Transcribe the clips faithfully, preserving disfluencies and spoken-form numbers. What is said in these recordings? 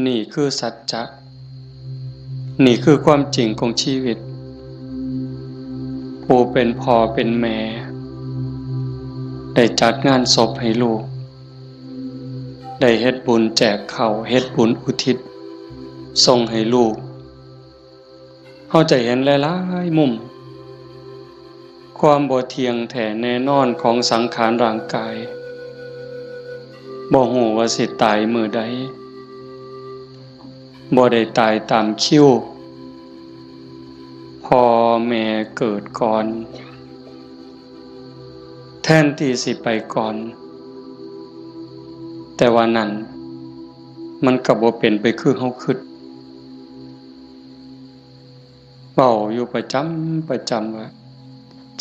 นี่คือสัจจะ นี่คือความจริงของชีวิต ผู้เป็นพ่อเป็นแม่ ได้จัดงานศพให้ลูก ได้เฮ็ดบุญแจกข้าว เฮ็ดบุญอุทิศส่งให้ลูก เฮาจะเห็นหลายๆมุม ความบ่เที่ยงแท้แน่นอนของสังขารร่างกาย บ่ฮู้ว่าสิตายมื้อใด บ่ได้ตายตามคิว พ่อแม่เกิดก่อน แทนที่สิไปก่อน แต่ว่านั่นมันก็บ่เป็นไปคือเฮาคิด เว้าอยู่ประจำประจำว่า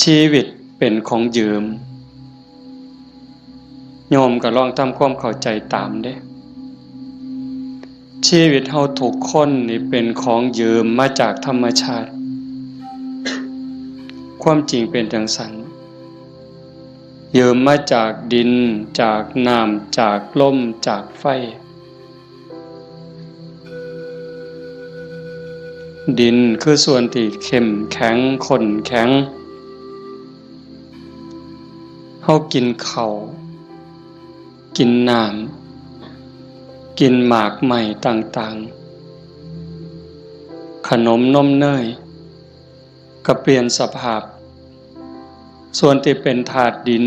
ชีวิตเป็นของยืม โยมก็ลองทำความเข้าใจตามเด้ ชีวิตเฮาทุกคนนี่เป็นของยืมมาจากธรรมชาติ ความจริงเป็นจั่งซั้น ยืมมาจากดิน จากน้ำ จากลม จากไฟ ดินคือส่วนที่เข้มแข็ง ข้นแข็ง เฮากินข้าว กินน้ำ กินหมากไม้ต่างๆ ขนมนมเนย ก็เปลี่ยนสภาพ ส่วนที่เป็นธาตุดิน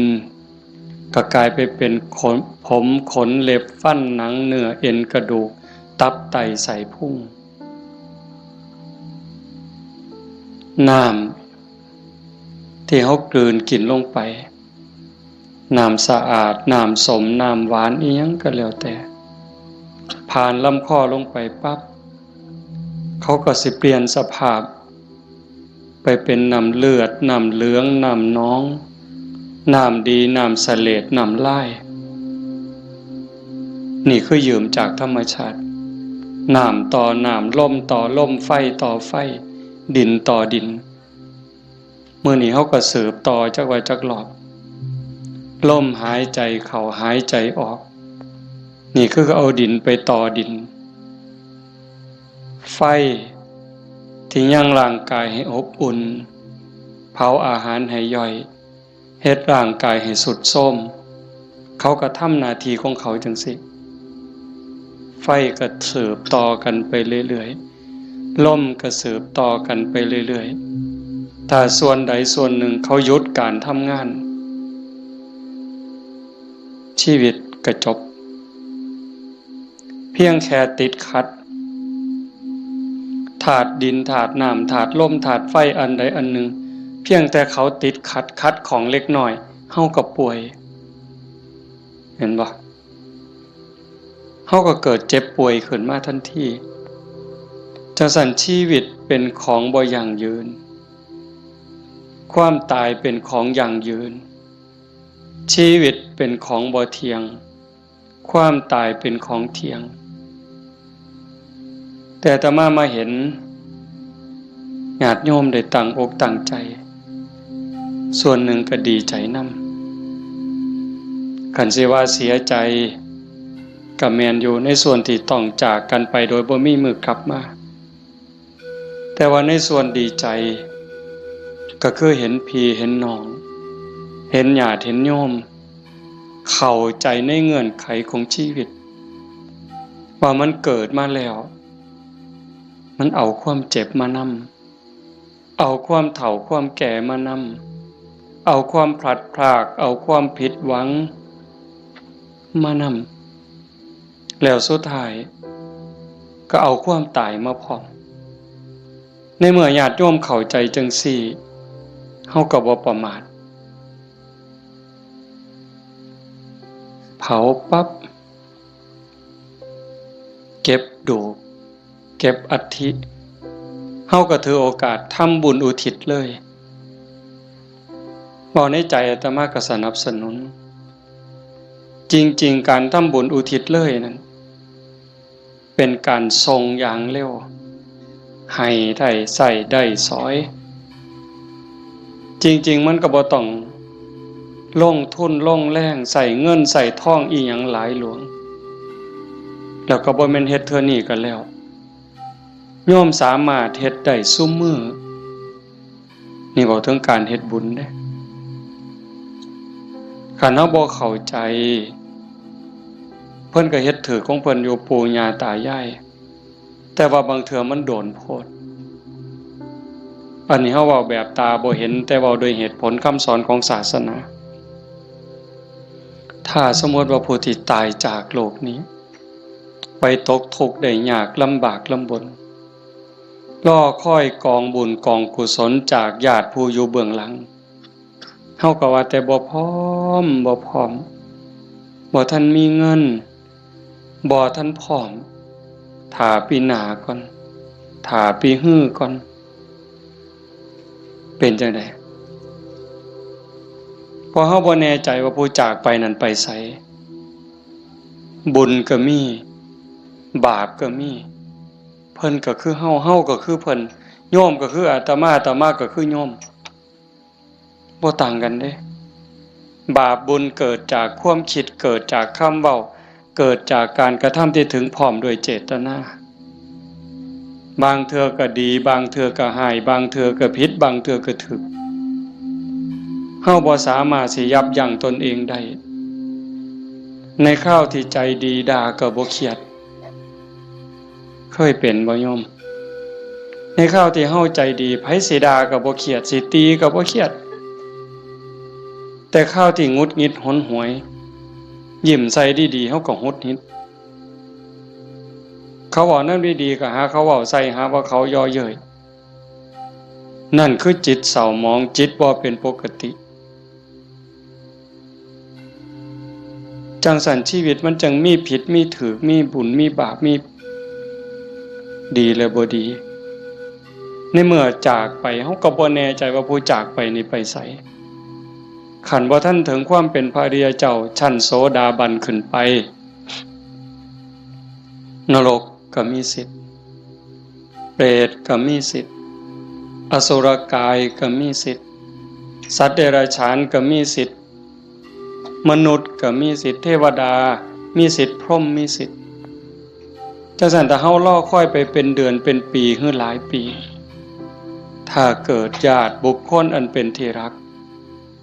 ก็กลายไปเป็นขน ผม ขน เล็บ ฟัน หนัง เนื้อ เอ็น กระดูก ตับ ไต ไส้พุง น้ำที่เฮากลืนกินลงไป น้ำสะอาด น้ำส้ม น้ำหวาน อิหยังก็แล้วแต่ ผ่านลำคอลงไปปั๊บ เขาก็สิเปลี่ยนสภาพ ไปเป็นน้ำเลือด น้ำเหลือง น้ำหนอง น้ำดี น้ำเสลด น้ำลาย นี่คือยืมจากธรรมชาติ น้ำต่อน้ำ ลมต่อลม ไฟต่อไฟ ดินต่อดิน มื้อนี้เฮาก็สืบต่อจักว่าจักรอบ ลมหายใจเข้าหายใจออก นี่คือเอาดินไปต่อดิน ไฟที่ยังร่างกายให้อบอุ่น เผาอาหารให้ย่อย เฮ็ดร่างกายให้ทรุดโทรม เขาก็ทำหน้าที่ของเขาจั่งซี้ ไฟก็สืบต่อกันไปเรื่อยๆ ลมก็สืบต่อกันไปเรื่อยๆ ถ้าส่วนใดส่วนหนึ่งเขาหยุดการทำงาน ชีวิตก็จบ เพียงแค่ติดขัด ธาตุดิน ธาตุน้ำ ธาตุลม ธาตุไฟ อันใดอันหนึ่ง เพียงแต่เขาติดขัด ขัดข้องเล็กน้อย เฮาก็ป่วย เห็นบ่ เฮาก็เกิดเจ็บป่วยขึ้นมาทันที จั่งซั้นชีวิตเป็นของบ่ยั่งยืน ความตายเป็นของยั่งยืน ชีวิตเป็นของบ่เที่ยง ความตายเป็นของเที่ยง แต่อาตมามาเห็นญาติโยมได้ตั้งอกตั้งใจ ส่วนหนึ่งก็ดีใจนำ คันสิว่าเสียใจก็แม่นอยู่ ในส่วนที่ต้องจากกันไปโดยบ่มีมื้อกลับมา แต่ว่าในส่วนดีใจ ก็คือเห็นพี่เห็นน้อง เห็นญาติเห็นโยม เข้าใจในเงื่อนไขของชีวิต ว่ามันเกิดมาแล้ว มันเอาความเจ็บมานำ เอาความเฒ่าความแก่มานำ เอาความพลัดพราก เอาความผิดหวังมานำ แล้วสุดท้ายก็เอาความตายมาพร้อม ในเมื่อญาติโยมเข้าใจจั่งซี้ เฮาก็บ่ประมาท เผาปั๊บ เก็บดูก เก็บอัฐิ เฮาก็ถือโอกาสทำบุญอุทิศเลย เว้าในใจอาตมาก็สนับสนุน จริงๆ การทำบุญอุทิศเลยนั้น เป็นการส่งอย่างเร็ว ให้ได้ใช้ได้สอย จริงๆ มันก็บ่ต้องลงทุนลงแรง ใช้เงินใช้ทองอิหยังหลายหลวง แล้วก็บ่แม่นเฮ็ดเทื่อนี้ก็แล้ว โยมสามารถเฮ็ดได้ซุมื้อ นี่เว้าถึงการเฮ็ดบุญเด้ คันเฮาบ่เข้าใจ เพิ่นก็เฮ็ดถืกของเพิ่นอยู่ ปู่ย่าตายาย แต่ว่าบางเทื่อมันโดนโพด อันนี้เฮาเว้าแบบตาบ่เห็น แต่เว้าโดยเหตุผลคำสอนของศาสนา ถ้าสมมติว่าผู้ที่ตายจากโลกนี้ ไปตกทุกข์ได้ยากลำบากลำบน รอคอยกองบุญกองกุศลจากญาติผู้อยู่เบื้องหลัง เฮาก็ว่าแต่บ่พร้อม บ่พร้อม บ่ทันมีเงิน บ่ทันพร้อม ถ้าปีหน้าก่อน ถ้าปีฮือก่อน เป็นจั่งใด เพราะเฮาบ่แน่ใจว่าผู้จากไปนั้นไปไส บุญก็มี บาปก็มี เพิ่นก็คือเฮา เฮาก็คือเพิ่น โยมก็คืออาตมา อาตมาก็คือโยม บ่ต่างกันเด้ บาปบุญเกิดจากความคิด เกิดจากคำเว้า เกิดจากการกระทำที่ถึงพร้อมด้วยเจตนา บางเทื่อก็ดี บางเทื่อก็ฮ้าย บางเทื่อก็ผิด บางเทื่อก็ถูก เฮาบ่สามารถสิยับยั้งตนเองได้ ในคราวที่ใจดีด่าก็บ่เครียด เคยเป็นบ่โยม ในคราวที่เฮาใจดี ไผสิด่าก็บ่เครียด สิตีก็บ่เครียด แต่คราวที่หงุดหงิดหนหวย ยิ้มใส่ดีๆ เฮาก็หงุดหงิด เขาเว้าแนวดีๆ ก็หาเขาเว้าใส่ หาว่าเขาเยาะเย้ย นั่นคือจิตเศร้าหมอง จิตบ่เป็นปกติ จั่งซั้นชีวิตมันจั่งมีผิดมีถูก มีบุญมีบาป มีดีและบ่ดี ในเมื่อจากไป เฮาก็บ่แน่ใจว่าผู้จากไปนี่ไปไส คันบ่ทันถึงความเป็นพระอริยเจ้าชั้นโสดาบันขึ้นไป นรกก็มีสิทธิ์ เปรตก็มีสิทธิ์ อสุรกายก็มีสิทธิ์ สัตว์เดรัจฉานก็มีสิทธิ์ มนุษย์ก็มีสิทธิ์ เทวดามีสิทธิ์ พรหมมีสิทธิ์ จั่งซั้นถ้าเฮารอคอยไปเป็นเดือนเป็นปีหรือหลายปี ถ้าเกิดญาติบุคคลอันเป็นที่รัก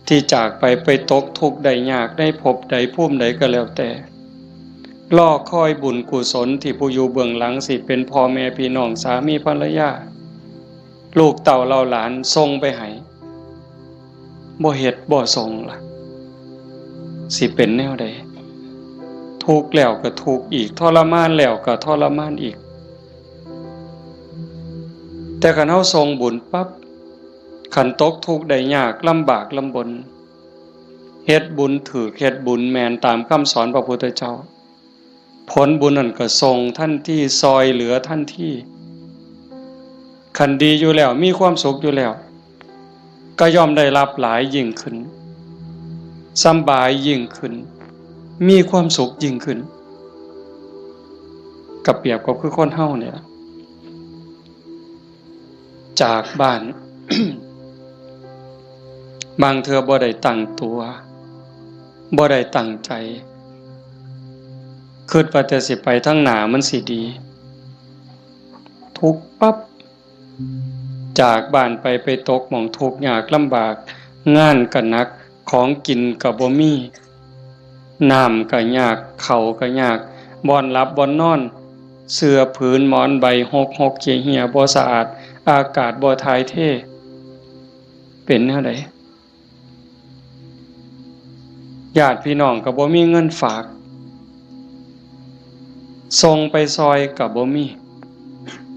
ที่จากไป ไปตกทุกข์ได้ยากในภพใดภูมิใดก็แล้วแต่ รอคอยบุญกุศลที่ผู้อยู่เบื้องหลัง สิเป็นพ่อแม่พี่น้อง สามีภรรยา ลูกเต้าเหล่าหลานส่งไปให้ บ่เฮ็ดบ่ส่งล่ะ สิเป็นแนวใด ทุกข์แล้วก็ทุกข์อีก ทรมานแล้วก็ทรมานอีก แต่คันเฮาส่งบุญปั๊บ คันตกทุกข์ได้ยากลำบากลำบน เฮ็ดบุญถูก เฮ็ดบุญแม่นตามคำสอนพระพุทธเจ้า ผลบุญนั่นก็ส่งทันที ซ่อยเหลือทันที คันดีอยู่แล้ว มีความสุขอยู่แล้ว ก็ย่อมได้รับหลายยิ่งขึ้น สำบายยิ่งขึ้น มีความสุขยิ่งขึ้น ก็เปรียบกับคือคนเฮานี่ล่ะ จากบ้าน บางเทื่อบ่ได้ตั้งตัว บ่ได้ตั้งใจ คิดว่าแต่สิไปทางหน้ามันสิดี ทุกข์ปั๊บ จากบ้านไป ไปตกหม่องทุกข์ยากลำบาก งานก็หนัก ของกินก็บ่มี น้ำก็ยาก ข้าวก็ยาก บ่อนหลับบ่อนนอน เสื่อผืนหมอนใบหกหกเหี่ยเหี่ย บ่สะอาด อากาศบ่ถ่ายเท เป็นแนวใด ญาติพี่น้องก็บ่มีเงินฝาก ส่งไปซ่อยก็บ่มี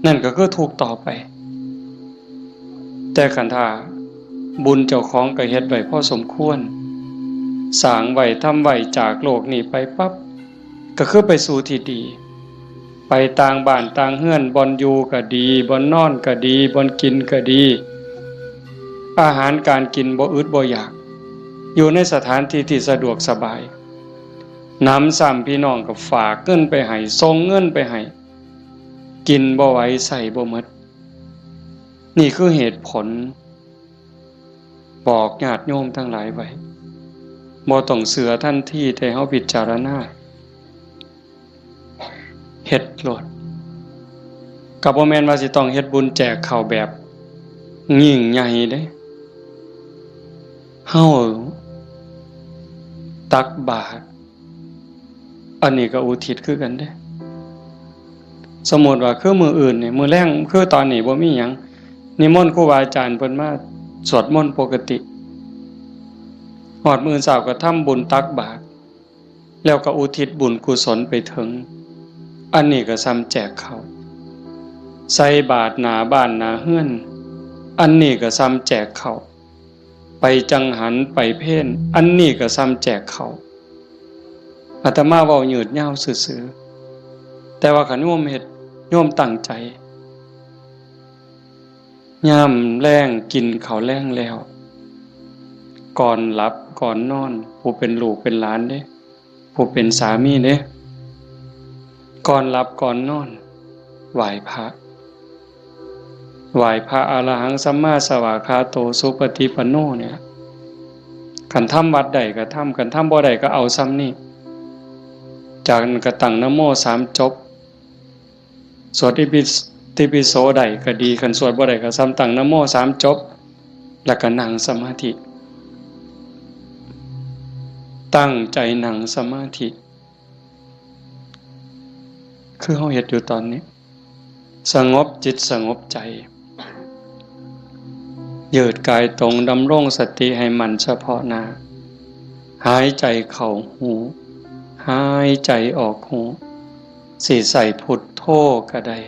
นั่นก็คือทุกข์ต่อไป แต่คันถ้าบุญเจ้าของก็เฮ็ดไว้พอสมควร สร้างไว้ ทำไว้ จากโลกนี้ไปปั๊บ ก็คือไปสู่ที่ดี ไปต่างบ้านต่างเฮือน บ่อนอยู่ก็ดี บ่อนนอนก็ดี บ่อนกินก็ดี อาหารการกินบ่อึดบ่อยาก อยู่ในสถานที่ที่สะดวกสบาย หนำซ้ำพี่น้องก็ฝากเงินไปให้ ส่งเงินไปให้ กินบ่ไหว ใช้บ่หมด นี่คือเหตุผล บอกญาติโยมทั้งหลายไว้ บ่ต้องเชื่อทันที แต่เฮาพิจารณา เฮ็ดโลด ก็บ่แม่นว่าสิต้องเฮ็ดบุญแจกข้าวแบบยิ่งใหญ่เด้ เฮาตักบาตร อันนี้ก็อุทิศคือกันเด้ สมมุติว่าคือมื้ออื่นนี่ มื้อแลง คือตอนนี้บ่มีหยัง นิมนต์ครูบาอาจารย์เพิ่นมาสวดมนต์ปกติ ฮอดมื้อเช้าก็ทำบุญตักบาตร แล้วก็อุทิศบุญกุศลไปถึง อันนี้ก็ส่ำแจกข้าว ใส่บาตรหน้าบ้านหน้าเฮือน อันนี้ก็ส่ำแจกข้าว ไปจังหันไปเพล อันนี้ก็ส่ำแจกข้าว อาตมาเว้ายืดยาวซื่อๆ แต่ว่าคันโยมเฮ็ด โยมตั้งใจ ยามแลงกินข้าวแลงแล้ว ก่อนหลับก่อนนอน ผู้เป็นลูกเป็นหลานเด้ ผู้เป็นสามีเด้ ก่อนหลับก่อนนอน ไหว้พระ ไหว้พระอรหังสัมมาสวากขาโตสุปฏิปันโนเนี่ย คันทำวัดได้ก็ทำ คันทำบ่ได้ก็เอาส่ำนี้ จากนั้นก็ตั้งนะโมสามจบ สวดอิติปิโสได้ก็ดี คันสวดบ่ได้ก็ส่ำตั้งนะโมสามจบ แล้วก็นั่งสมาธิ ตั้งใจนั่งสมาธิ คือเฮาเฮ็ดอยู่ตอนนี้ สงบจิตสงบใจ ยืดกายตรง ดำรงสติให้มั่นเฉพาะหน้า หายใจเข้าฮู้ หายใจออกฮู้ สิใส่พุทโธก็ได้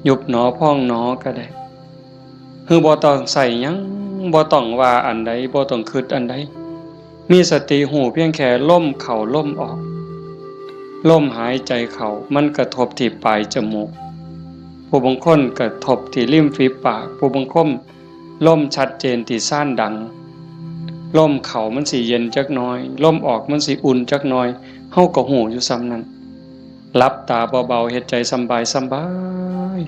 ยุบหนอพองหนอก็ได้ คือบ่ต้องใส่หยัง บ่ต้องว่าอันใด บ่ต้องคิดอันใด มีสติฮู้เพียงแค่ลมเข้าลมออก ลมหายใจเข้ามันกระทบที่ปลายจมูก ผู้บางคนกระทบที่ริมฝีปาก ผู้บางคนลมชัดเจนที่ซานดัง ลมเข้ามันสิเย็นจักหน่อย ลมออกมันสิอุ่นจักหน่อย เฮาก็ฮู้อยู่ส่ำนั้น หลับตาเบาๆ เฮ็ดใจสำบายสำบาย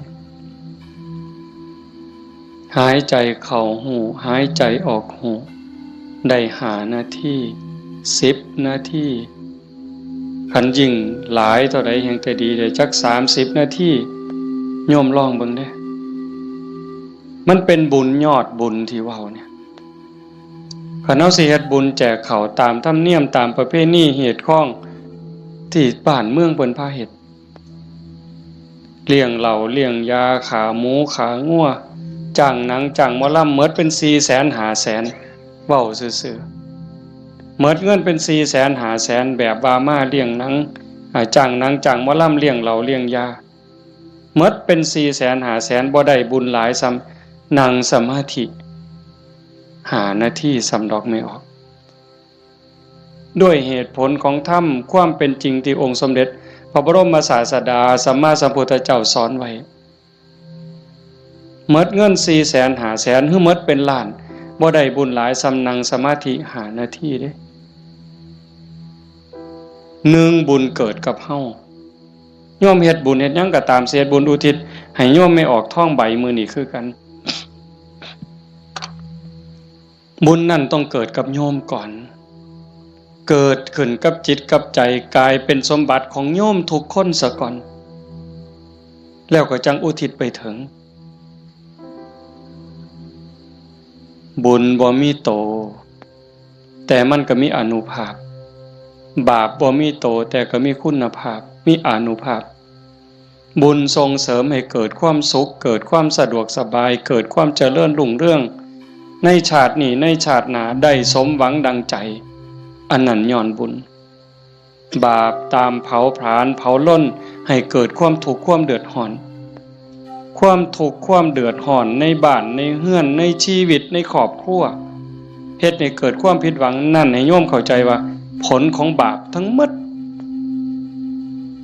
หายใจเข้าฮู้ หายใจออกฮู้ ได้ห้านาที สิบนาที คันยิ่งหลายเท่าใดแฮ่งแต่ดี ได้จักสามสิบนาที โยมลองเบิ่งเด้ มันเป็นบุญยอดบุญที่เว้าเนี่ย คันเฮาสิเฮ็ดบุญแจกข้าวตามธรรมเนียม ตามประเพณีฮีตคองที่บ้านเมืองเพิ่นพาเฮ็ด เลี้ยงเหล้าเลี้ยงยา ฆ่าหมูฆ่างัว จ้างหนังจ้างหมอลำ หมดเป็นสี่แสนห้าแสน เว้าซื่อๆ หมดเงินเป็นสี่แสนห้าแสน แบบว่ามาเลี้ยงหนัง อ่า จ้างหนังจ้างหมอลำ เลี้ยงเหล้าเลี้ยงยา หมดเป็นสี่แสนห้าแสน บ่ได้บุญหลายส่ำนั่งสมาธิห้านาทีส่ำดอก ไม่ออก ด้วยเหตุผลของธรรม ความเป็นจริงที่องค์สมเด็จพระบรมศาสดาสัมมาสัมพุทธเจ้าสอนไว้ หมดเงินสี่แสนห้าแสน หรือหมดเป็นล้าน บ่ได้บุญหลายส่ำนั่งสมาธิห้านาทีเด้ หนึ่ง บุญเกิดกับเฮา โยมเฮ็ดบุญเฮ็ดหยังก็ตาม สิเฮ็ดบุญอุทิศให้โยมแม่ออกทองใบมื้อนี้คือกัน บุญนั่นต้องเกิดกับโยมก่อน เกิดขึ้นกับจิตกับใจ กลายเป็นสมบัติของโยมทุกคนซะก่อน แล้วก็จั่งอุทิศไปถึง บุญบ่มีโต แต่มันก็มีอานุภาพ บาปบ่มีโต แต่ก็มีคุณภาพ มีอานุภาพ บุญส่งเสริมให้เกิดความสุข เกิดความสะดวกสบาย เกิดความเจริญรุ่งเรือง ในชาตินี้ ในชาติหน้า ได้สมหวังดังใจ อันนั้นย้อนบุญ บาปตามเผาผลาญเผาลนให้เกิดความทุกข์ความเดือดร้อน ความทุกข์ความเดือดร้อนในบ้านในเฮือนในชีวิตในครอบครัว เฮ็ดให้เกิดความผิดหวัง นั่นให้โยมเข้าใจว่าผลของบาปทั้งหมด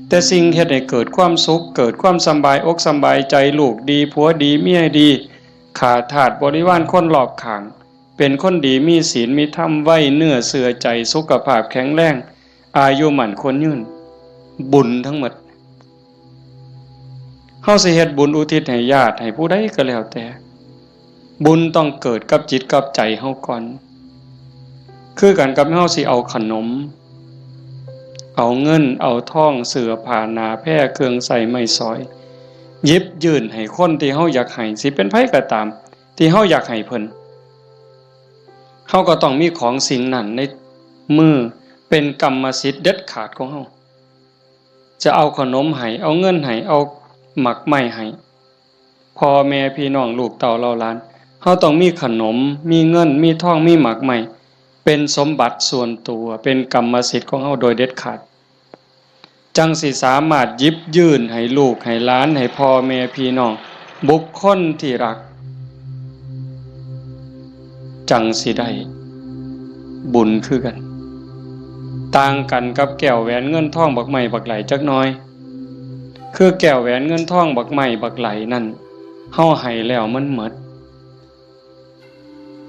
แต่สิ่งเฮ็ดให้เกิดความสุข เกิดความสำบายอกสำบายใจ ลูกดีผัวดีเมียดี ข้าทาสบริวารคนรอบข้าง เป็นคนดีมีศีลมีธรรม ไว้เนื้อเชื่อใจ สุขภาพแข็งแรง อายุมั่นขวัญยืน บุญทั้งหมด เฮาสิเฮ็ดบุญอุทิศให้ญาติให้ผู้ใดก็แล้วแต่ บุญต้องเกิดกับจิตกับใจเฮาก่อน คือกันกับเฮาสิเอาขนม เอาเงินเอาทอง เสื้อผ้าหน้าแพร เครื่องใช้ไม้สอย หยิบยื่นให้คนที่เฮาอยากให้ สิเป็นไผก็ตาม ที่เฮาอยากให้เพิ่น เฮาก็ต้องมีของสิ่งนั้นในมือ เป็นกรรมสิทธิ์เด็ดขาดของเฮา จะเอาขนมให้ เอาเงินให้ เอาหมากไม้ให้ พ่อแม่พี่น้องลูกเต้าเหล่าหลาน เฮาต้องมีขนม มีเงิน มีทอง มีหมากไม้ เป็นสมบัติส่วนตัว เป็นกรรมสิทธิ์ของเฮาโดยเด็ดขาด จั่งสิสามารถหยิบยื่นให้ลูกให้หลาน ให้พ่อแม่พี่น้อง บุคคลที่รัก จั่งสิได้บุญคือกัน ต่างกันกับแก้วแหวนเงินทองบักไม้บักไหลจักหน่อย คือแก้วแหวนเงินทองบักไม้บักไหลนั่น เฮาให้แล้วมันหมด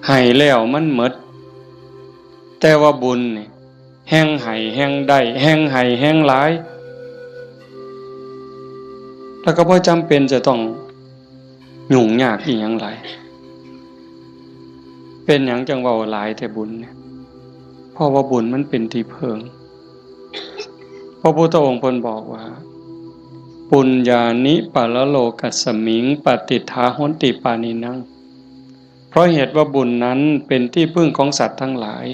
ให้แล้วมันหมด แต่ว่าบุญนี่ แฮ่งให้แฮ่งได้ แฮ่งให้แฮ่งหลาย แล้วก็บ่จำเป็นจะต้องยุ่งยากอีหยังหลาย เป็นหยังจั่งเว้าหลายแต่บุญเนี่ย เพราะว่าบุญมันเป็นที่เพิ่ง พระพุทธองค์เพิ่นบอกว่า ปุญญานิปะระโลกัสสมิง ปะติฏฐาหอนติปาณินัง เพราะเหตุว่าบุญนั้นเป็นที่พึ่งของสัตว์ทั้งหลาย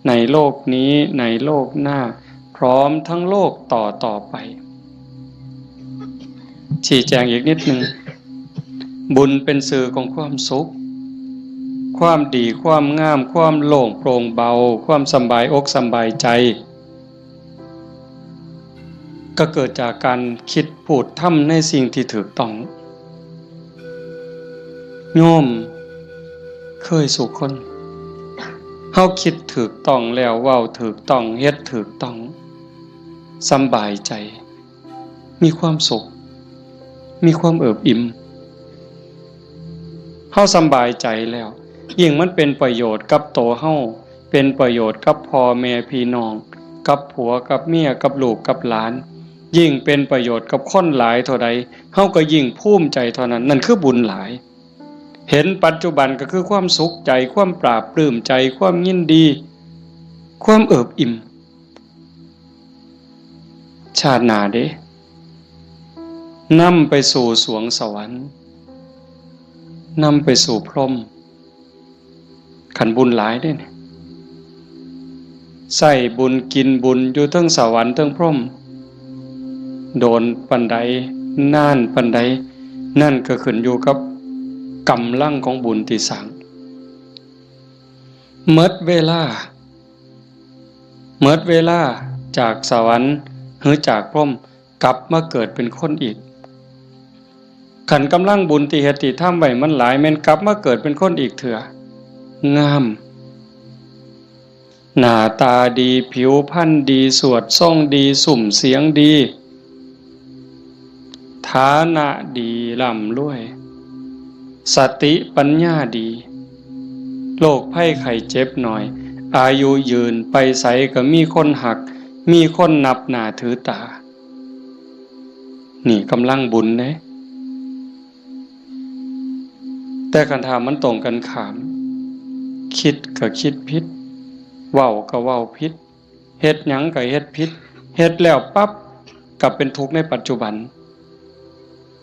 ในโลกนี้ ในโลกหน้า พร้อมทั้งโลกต่อต่อไป ชี้แจงอีกนิดหนึ่ง บุญเป็นสื่อของความสุข ความดี ความงาม ความโล่งโปร่งเบา ความสำบายอกสำบายใจ ก็เกิดจากการคิดพูดทำในสิ่งที่ถูกต้อง โยมเคยสู่คน เฮาคิดถูกต้องแล้ว เว้าถูกต้อง เฮ็ดถูกต้อง สำบายใจ มีความสุข มีความเอิบอิ่ม เฮาสำบายใจแล้ว ยิ่งมันเป็นประโยชน์กับตัวเฮา เป็นประโยชน์กับพ่อแม่พี่น้อง กับผัวกับเมีย กับลูกกับหลาน ยิ่งเป็นประโยชน์กับคนหลายเท่าใด เฮาก็ยิ่งภูมิใจเท่านั้น นั่นคือบุญหลาย เห็นปัจจุบันก็คือความสุขใจ ความปลาบปลื้มใจ ความยินดี ความเอิบอิ่ม ชาติหน้าเด้ นำไปสู่สวงสวรรค์ นำไปสู่พรหม คันบุญหลายเด้เนี่ย ใช้บุญกินบุญอยู่เทิงสวรรค์เทิงพรหม โดนปานใด นานปานใด นั่นก็ขึ้นอยู่กับกำลังของบุญที่สร้าง หมดเวลา หมดเวลาจากสวรรค์หรือจากพรหม กลับมาเกิดเป็นคนอีก คันกำลังบุญที่เฮ็ดที่ทำไว้มันหลาย แม่นกลับมาเกิดเป็นคนอีกเทื่อ งาม หน้าตาดี ผิวพรรณดี สวดทรงดี ซุ่มเสียงดี ฐานะดี ร่ำรวย สติปัญญาดี โรคภัยไข้เจ็บน้อย อายุยืน ไปไสก็มีคนฮัก มีคนนับหน้าถือตา นี่กำลังบุญเด้ แต่คันถ้ามันตรงกันข้าม คิดก็คิดผิด เว้าก็เว้าผิด เฮ็ดหยังก็เฮ็ดผิด เฮ็ดแล้วปั๊บ กลับเป็นทุกข์ในปัจจุบัน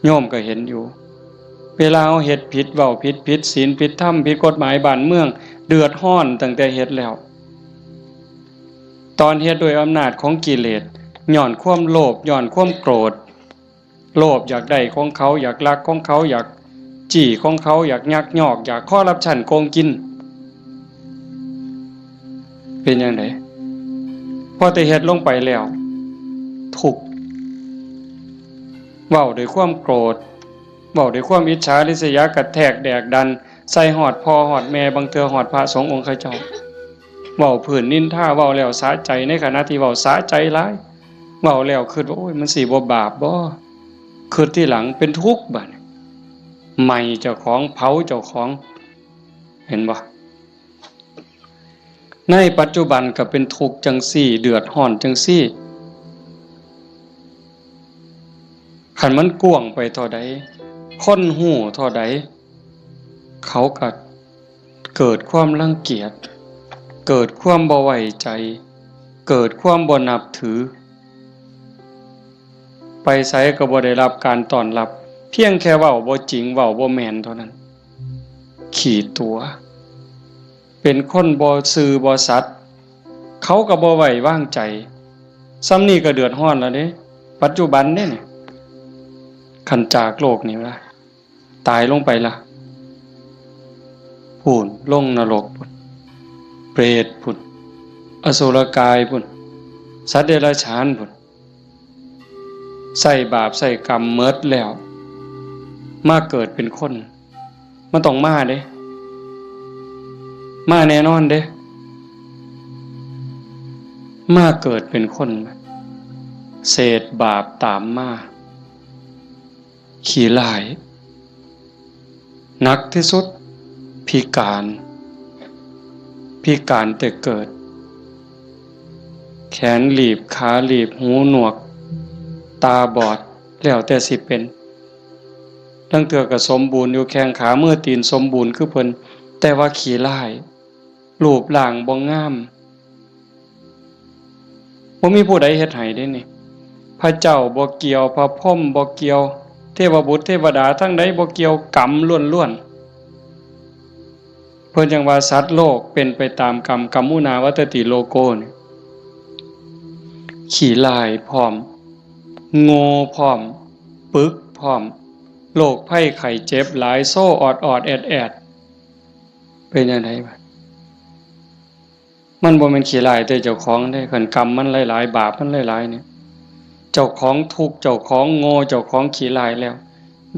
โยมก็เห็นอยู่ เวลาเฮาเฮ็ดผิด เว้าผิด ผิดศีล ผิดธรรม ผิดกฎหมายบ้านเมือง เดือดร้อนตั้งแต่เฮ็ดแล้ว ตอนเฮ็ดด้วยอำนาจของกิเลส ย้อนความโลภ ย้อนความโกรธ โลภอยากได้ของเขา อยากลักของเขา อยากจี้ของเขา อยากยักยอก อยากคอร์รัปชัน โกงกิน เป็นจั่งใด พอแต่เฮ็ดลงไปแล้ว ทุกข์ เว้าด้วยความโกรธ เว้าด้วยความอิจฉาริษยา กระแทกแดกดัน ใส่ฮอดพ่อฮอดแม่ บางเทื่อฮอดพระสงฆ์องค์เขาเจ้า เว้าพื้นนินทา เว้าแล้วสะใจ ในขณะที่เว้าสะใจหลาย เว้าแล้วคิดว่า โอ้ย มันสิบ่บาปบ่ คิดทีหลังเป็นทุกข์บัดนี้ ไหม้เจ้าของ เผาเจ้าของ เห็นบ่ ในปัจจุบันก็เป็นทุกข์จั่งซี้ เดือดร้อนจั่งซี้ คันมันกว้างไปเท่าใด คนฮู้เท่าใด เขาก็เกิดความรังเกียจ เกิดความบ่ไว้ใจ เกิดความบ่นับถือ ไปไสก็บ่ได้รับการต้อนรับ เพียงแค่เว้าบ่จริง เว้าบ่แม่นเท่านั้น ขี้ตั๋ว เป็นคนบ่ซื่อบ่สัตย์ เขาก็บ่ไว้วางใจ ส่ำนี้ก็เดือดร้อนแล้วเด้ ปัจจุบันเด้นี่ คันจากโลกนี้ละ ตายลงไปละ พู้น ลงนรกพู้น เปรตพู้น อสุรกายพู้น สัตว์เดรัจฉานพู้น ใช้บาปใช้กรรมหมดแล้ว มาเกิดเป็นคน มันต้องมาเด้ มาแน่นอนเด้ มาเกิดเป็นคน เศษบาปตามมา ขี้ร้าย หนักที่สุด พิการ พิการแต่เกิด แขนหลีบ ขาหลีบ หูหนวก ตาบอด แล้วแต่สิเป็น ลางเทื่อก็สมบูรณ์อยู่ แข้งขามือตีนสมบูรณ์คือเพิ่น แต่ว่าขี้ร้าย รูปร่างบ่งาม บ่มีผู้ใดเฮ็ดให้เด้นี่ พระเจ้าบ่เกี่ยว พระพรหมบ่เกี่ยว เทวบุตรเทวดาทั้งใดบ่เกี่ยว กรรมล้วนๆ เพิ่นจั่งว่าสัตว์โลกเป็นไปตามกรรม กัมมุนาวัตติโลโกนี่ ขี้ร้ายพร้อม โง่พร้อม ปึกพร้อม โรคภัยไข้เจ็บหลาย โซออดๆ แอดๆ เป็นจั่งใดบาด มันบ่แม่นขี้ร้ายแต่เจ้าของเด้ คันกรรมมันหลายๆ บาปมันหลายๆ เนี่ย เจ้าของทุกข์ เจ้าของโง่ เจ้าของขี้ร้ายแล้ว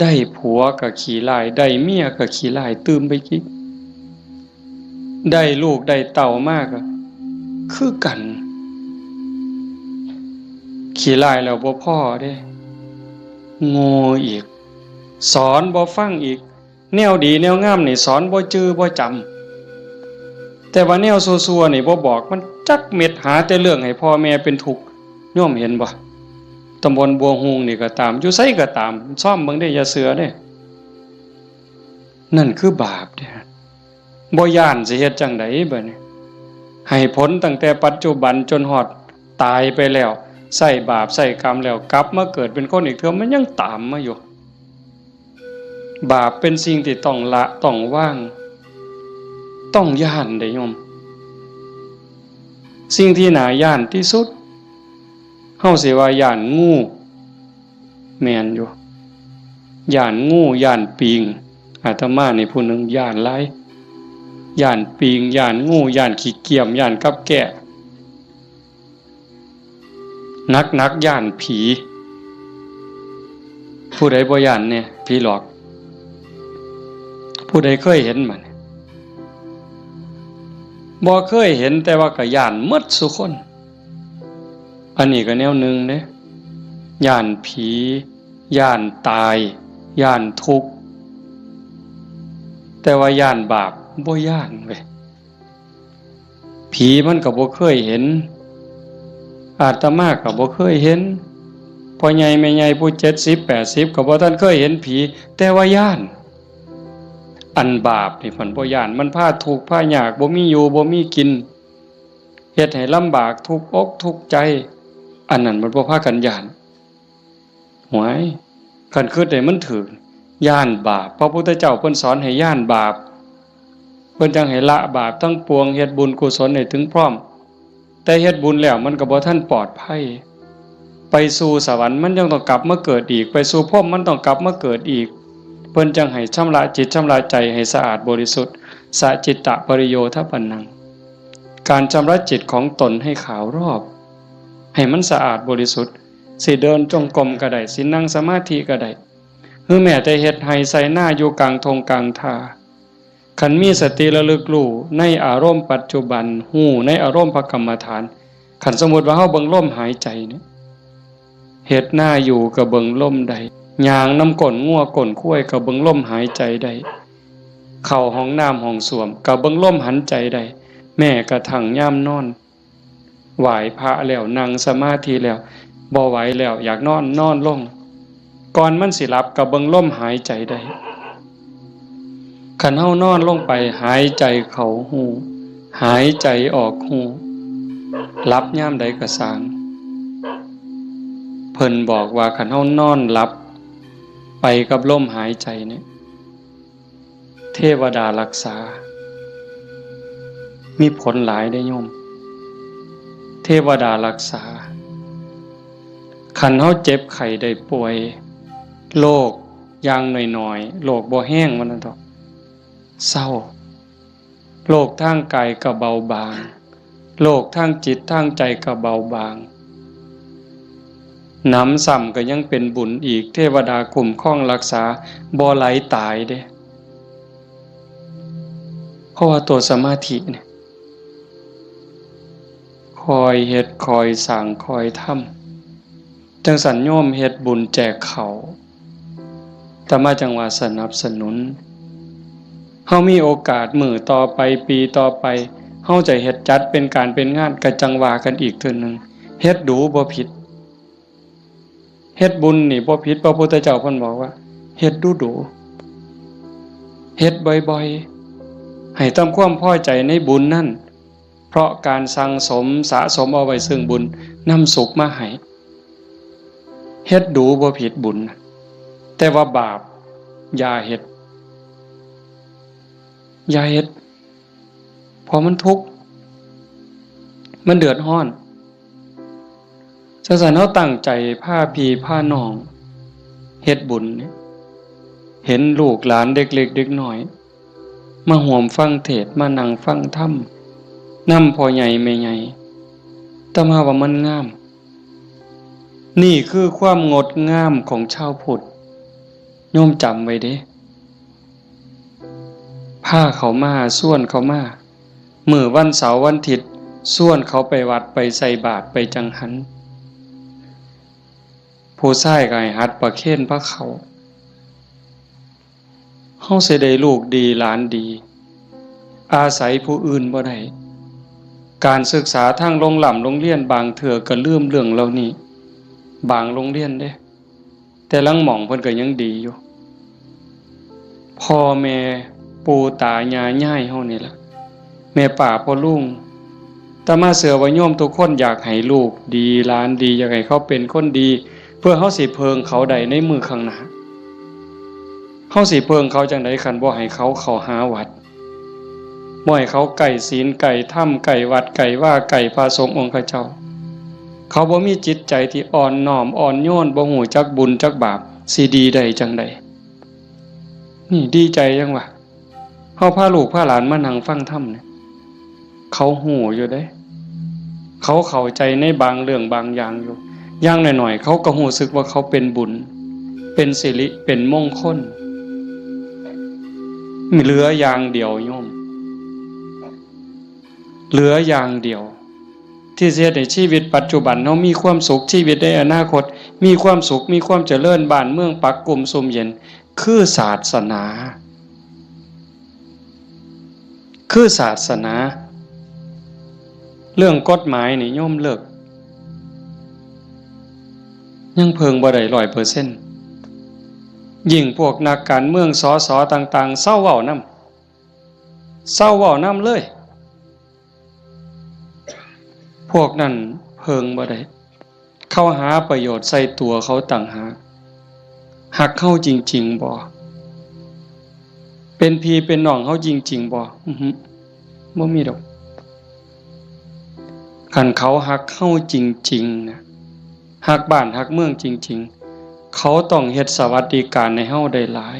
ได้ผัวก็ขี้ร้าย ได้เมียก็ขี้ร้ายตื่มไปอีก ได้ลูกได้เต้ามาก็คือกัน ขี้ร้ายแล้วบ่พอเด้ โง่อีก สอนบ่ฟังอีก แนวดีแนวงามนี่สอนบ่จื่อบ่จำ แต่ว่าแนวซั่วๆ นี่บ่บอกมันจักเม็ด หาแต่เรื่องให้พ่อแม่เป็นทุกข์ โยมเห็นบ่ ตำบลบัวฮูงนี่ก็ตาม อยู่ไสก็ตาม ซ่อมเบิ่งเด้ อย่าเชื่อเด้ นั่นคือบาปเด้ บ่ย้านสิเฮ็ดจั่งใดบัดนี้ ให้ผลตั้งแต่ปัจจุบันจนฮอดตายไปแล้ว ใช้บาปใช้กรรมแล้ว กลับมาเกิดเป็นคนอีกเทื่อ มันยังตามมาอยู่ บาปเป็นสิ่งที่ต้องละต้องวาง ต้องย้านเด้โยม สิ่งที่น่าย้านที่สุด เฮาสิว่าย้านงู แม่นอยู่ ย้านงู ย้านปิง อาตมานี่ผู้หนึ่งย้านหลาย ย้านปิง ย้านงู ย้านขี้เกียม ย้านกับแก้ หนักๆ ย้านผี ผู้ใดบ่ย้านแน่ ผีหลอก ผู้ใดเคยเห็นบ่เนี่ย บ่เคยเห็น แต่ว่าก็ย้านหมดซุคน อันนี้ก็แนวหนึ่งเด้ ย้านผี ย้านตาย ย้านทุกข์ แต่ว่าย้านบาปบ่ย้านเว้ย ผีมันก็บ่เคยเห็น อาตมาก็บ่เคยเห็น พ่อใหญ่แม่ใหญ่ผู้เจ็ดสิบแปดสิบก็บ่ทันเคยเห็นผี แต่ว่าย้าน อันบาปนี่เพิ่นบ่ย้าน มันพาทุกข์พายาก บ่มีอยู่บ่มีกิน เฮ็ดให้ลำบากทุกข์อกทุกข์ใจ อันนั้นมันบ่พากันย้าน หวย คันคิดให้มันถูก ย้านบาป พระพุทธเจ้าเพิ่นสอนให้ย้านบาป เพิ่นจั่งให้ละบาปทั้งปวง เฮ็ดบุญกุศลให้ถึงพร้อม แต่เฮ็ดบุญแล้วมันก็บ่ทันปลอดภัย ไปสู่สวรรค์มันยังต้องกลับมาเกิดอีก ไปสู่พรหมมันต้องกลับมาเกิดอีก เพิ่นจั่งให้ชำระจิตชำระใจให้สะอาดบริสุทธิ์ สะจิตตะปริโยทปปันนัง การชำระจิตของตนให้ขาวรอบ ให้มันสะอาดบริสุทธิ์ สิเดินจงกรมก็ได้ สินั่งสมาธิก็ได้ หรือแม้แต่เฮ็ดไร่ไถนาอยู่กลางท่งกลางท่า คันมีสติระลึกรู้ในอารมณ์ปัจจุบัน รู้ในอารมณ์พระกรรมฐาน คันสมมุติว่าเฮาเบิ่งลมหายใจเนี่ย เฮ็ดนาอยู่ก็เบิ่งลมได้ ย่างนำก้นงัวก้นควายก็เบิ่งลมหายใจได้ เข้าห้องน้ำห้องส้วมก็เบิ่งลมหายใจได้ แม้กระทั่งยามนอน ไหว้พระแล้ว นั่งสมาธิแล้ว บ่ไหวแล้ว อยากนอน นอนลง ก่อนมันสิหลับก็เบิ่งลมหายใจได้ คันเฮานอนลงไป หายใจเข้ารู้ หายใจออกรู้ หลับยามใดก็ซ่าง เพิ่นบอกว่าคันเฮานอนหลับไปกับลมหายใจเนี่ย เทวดารักษา มีผลหลายเด้อโยม เทวดารักษา คันเฮาเจ็บไข้ได้ป่วย โรคอย่างน้อยๆ โรคบ่แฮงว่าซั่นเถาะ เซา โรคทางกายก็เบาบาง โรคทางจิตทางใจก็เบาบาง หนำซ้ำก็ยังเป็นบุญอีก เทวดาคุ้มครองรักษา บ่ไหลตายเด้ เพราะว่าตัวสมาธิเนี่ย คอยเฮ็ด คอยสร้าง คอยทำ จั่งซั้นโยมเฮ็ดบุญแจกข้าว อาตมาจั่งว่าสนับสนุน เฮามีโอกาสมื้อต่อไป ปีต่อไป เฮาจะเฮ็ดจัดเป็นการเป็นงาน ก็จั่งว่ากันอีกเทื่อหนึ่ง เฮ็ดดูบ่ผิด เฮ็ดบุญนี่บ่ผิด พระพุทธเจ้าเพิ่นบอกว่า เฮ็ดดูดู เฮ็ดบ่อยๆ ให้ทำความพอใจในบุญนั่น เพราะการสั่งสมสะสมเอาไว้ซึ่งบุญ นำสุขมาให้ เฮ็ดดูบ่ผิดบุญ แต่ว่าบาปอย่าเฮ็ด อย่าเฮ็ด เพราะมันทุกข์ มันเดือดร้อน จั่งซั้นเฮาตั้งใจพาพี่พาน้องเฮ็ดบุญเนี่ย เห็นลูกหลานเด็กเล็กเด็กน้อย มาร่วมฟังเทศน์ มานั่งฟังธรรม นำพ่อใหญ่แม่ใหญ่ อาตมาว่ามันงาม นี่คือความงดงามของชาวพุทธ โยมจำไว้เด้ พาเขามา ชวนเขามา มื้อวันเสาร์วันอาทิตย์ ชวนเขาไปวัด ไปใส่บาตร ไปจังหัน ผู้ชายก็ให้หัดประเคนพาเข้า เฮาสิได้ลูกดีหลานดี อาศัยผู้อื่นบ่ได้ การศึกษาทางโรงร่ำโรงเรียนบางเทื่อก็ลืมเรื่องเหล่านี้ บางโรงเรียนเด้ แต่ลางหม่องเพิ่นก็ยังดีอยู่ พ่อแม่ปู่ตายายยายเฮานี่ล่ะ แม่ป้าพ่อลุง อาตมาเชื่อว่าโยมทุกคนอยากให้ลูกดีหลานดี อยากให้เขาเป็นคนดี เพื่อเฮาสิเพิ่งเขาได้ในมื้อข้างหน้า เฮาสิเพิ่งเขาจั่งใดคันบ่ให้เขาเข้าหาวัด บ่ให้เขาใกล้ศีลใกล้ธรรม ใกล้วัดใกล้วา ใกล้พระสงฆ์องค์ข้าเจ้า เขาบ่มีจิตใจที่อ่อนน้อมอ่อนโยน บ่ฮู้จักบุญจักบาป สิดีได้จั่งใด นี่ดีใจจั่งวะ เฮาพาลูกพาหลานมานั่งฟังธรรมเนี่ย เขาฮู้อยู่เด้ เขาเข้าใจในบางเรื่องบางอย่างอยู่ อย่างน้อยๆ เขาก็ฮู้สึกว่าเขาเป็นบุญ เป็นสิริ เป็นมงคล เหลืออย่างเดียวโยม เหลืออย่างเดียว ที่สิเฮ็ดให้ชีวิตปัจจุบันเฮามีความสุข ชีวิตในอนาคตมีความสุข มีความเจริญ บ้านเมืองปักกุมซุ่มเย็น คือศาสนา คือศาสนา เรื่องกฎหมายนี่โยมเลิก ยังเพิ่งบ่ได้ร้อยเปอร์เซ็นต์ ยิ่งพวกนักการเมือง สส ต่างๆ เซาเว้านำ เซาเว้านำเลย พวกนั้นเพิ่งบ่ได้ เขาหาประโยชน์ใส่ตัวเขาต่างหาก ฮักเฮาจริงๆ บ่ เป็นพี่เป็นน้องเฮาจริงๆ บ่ อื้อหือ บ่มีดอก คันเขาฮักเฮาจริงๆ นะ ฮักบ้านฮักเมืองจริงๆ เขาต้องเฮ็ดสวัสดิการให้เฮาได้หลาย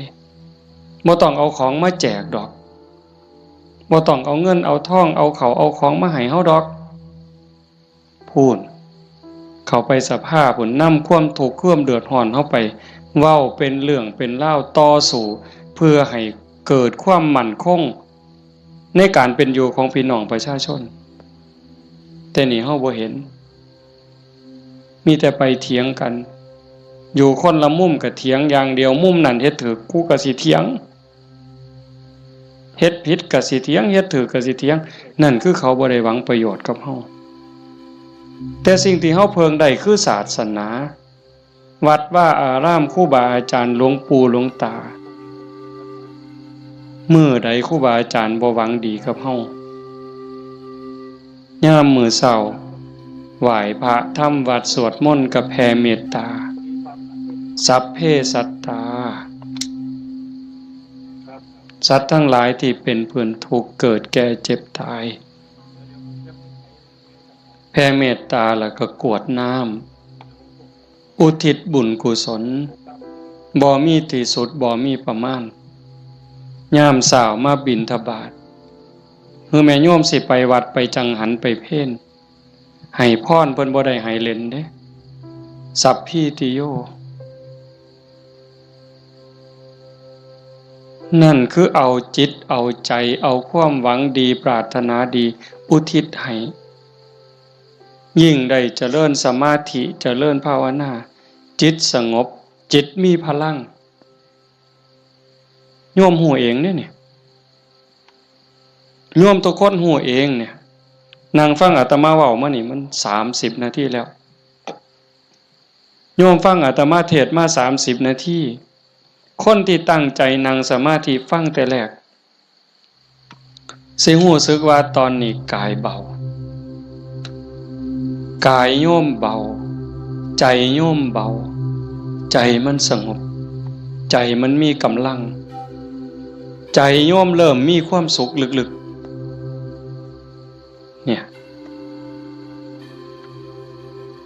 บ่ต้องเอาของมาแจกดอก บ่ต้องเอาเงินเอาทอง เอาข้าวเอาของมาให้เฮาดอก พู้น เข้าไปสภาพู้น นำความทุกข์ความเดือดร้อนเฮาไป เว้าเป็นเรื่องเป็นราว ต่อสู้ เพื่อให้เกิดความมั่นคง ในการเป็นอยู่ของพี่น้องประชาชน แต่นี่เฮาบ่เห็น มีแต่ไปเถียงกัน อยู่คนละมุมก็เถียงอย่างเดียว มุมนั้นเฮ็ดถูก กูก็สิเถียง เฮ็ดผิดก็สิเถียง เฮ็ดถูกก็สิเถียง นั่นคือเขาบ่ได้หวังประโยชน์กับเฮา แต่สิ่งที่เฮาเพิ่งได้คือศาสนา วัดวาอาราม ครูบาอาจารย์ หลวงปู่หลวงตา มื้อใดครูบาอาจารย์บ่หวังดีกับเฮา ยามมื้อเช้า ไหว้พระทำวัตรสวดมนต์กับแผ่เมตตา สัพเพสัตตา สัตว์ทั้งหลายที่เป็นเพื่อนทุกข์เกิดแก่เจ็บตาย แผ่เมตตาแล้วก็กรวดน้ำ อุทิศบุญกุศล บ่มีที่สุด บ่มีประมาณ ยามเช้ามาบิณฑบาต คือแม่โยมสิไปวัดไปจังหันไปเพล ให้พรเพิ่นบ่ได้ให้เล่นเด้ สัพพีติโย นั่นคือเอาจิตเอาใจ เอาความหวังดีปรารถนาดีอุทิศให้ ยิ่งได้เจริญสมาธิเจริญภาวนา จิตสงบ จิตมีพลัง โยมฮู้เองเด้เนี่ย โยมทุกคนฮู้เองเนี่ย นั่งฟังอาตมาเว้ามานี่มันสามสิบนาทีแล้ว โยมฟังอาตมาเทศน์มาสามสิบนาที คนที่ตั้งใจนั่งสมาธิฟังแต่แรก สิฮู้สึกว่าตอนนี้กายเบา กายโยมเบา ใจโยมเบา ใจมันสงบ ใจมันมีกำลัง ใจโยมเริ่มมีความสุขลึกๆ เนี่ย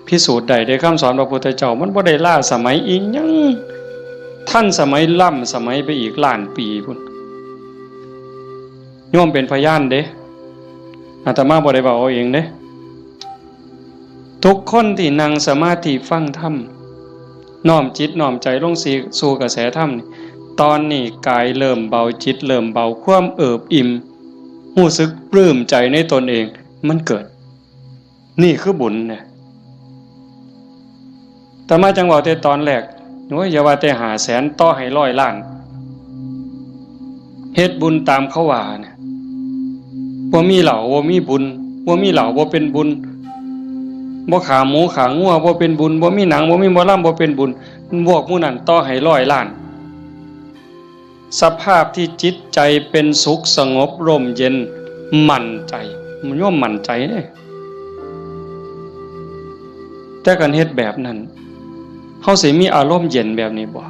พิสูจน์ได้เด้ คำสอนพระพุทธเจ้า มันบ่ได้ล้าสมัยอีหยัง ทันสมัยล้ำสมัยไปอีกล้านปีพุ้น โยมเป็นพยานเด้ อาตมาบ่ได้เว้าเอาเองเด้ ทุกคนที่นั่งสมาธิฟังธรรม น้อมจิตน้อมใจลงสู่กระแสธรรมนี่ ตอนนี้กายเริ่มเบา จิตเริ่มเบา ความเอิบอิ่ม ฮู้สึกปลื้มใจในตนเอง มันเกิด นี่คือบุญเนี่ย อาตมาจั่งเว้าแต่ตอนแรก โอ้ย อย่าว่าแต่ห้าแสน ต่อให้ร้อยล้าน เฮ็ดบุญตามเขาว่าเนี่ย บ่มีเหล้าบ่มีบุญ บ่มีเหล้าบ่เป็นบุญ บ่ฆ่าหมูฆ่างัวบ่เป็นบุญ บ่มีหนังบ่มีหมอลำบ่เป็นบุญ พวกหมู่นั้นต่อให้ร้อยล้าน สภาพที่จิตใจเป็นสุขสงบร่มเย็น มั่นใจ มันย่อมมั่นใจเด้ แต่การเฮ็ดแบบนั้น เฮาสิมีอารมณ์เย็นแบบนี้บ่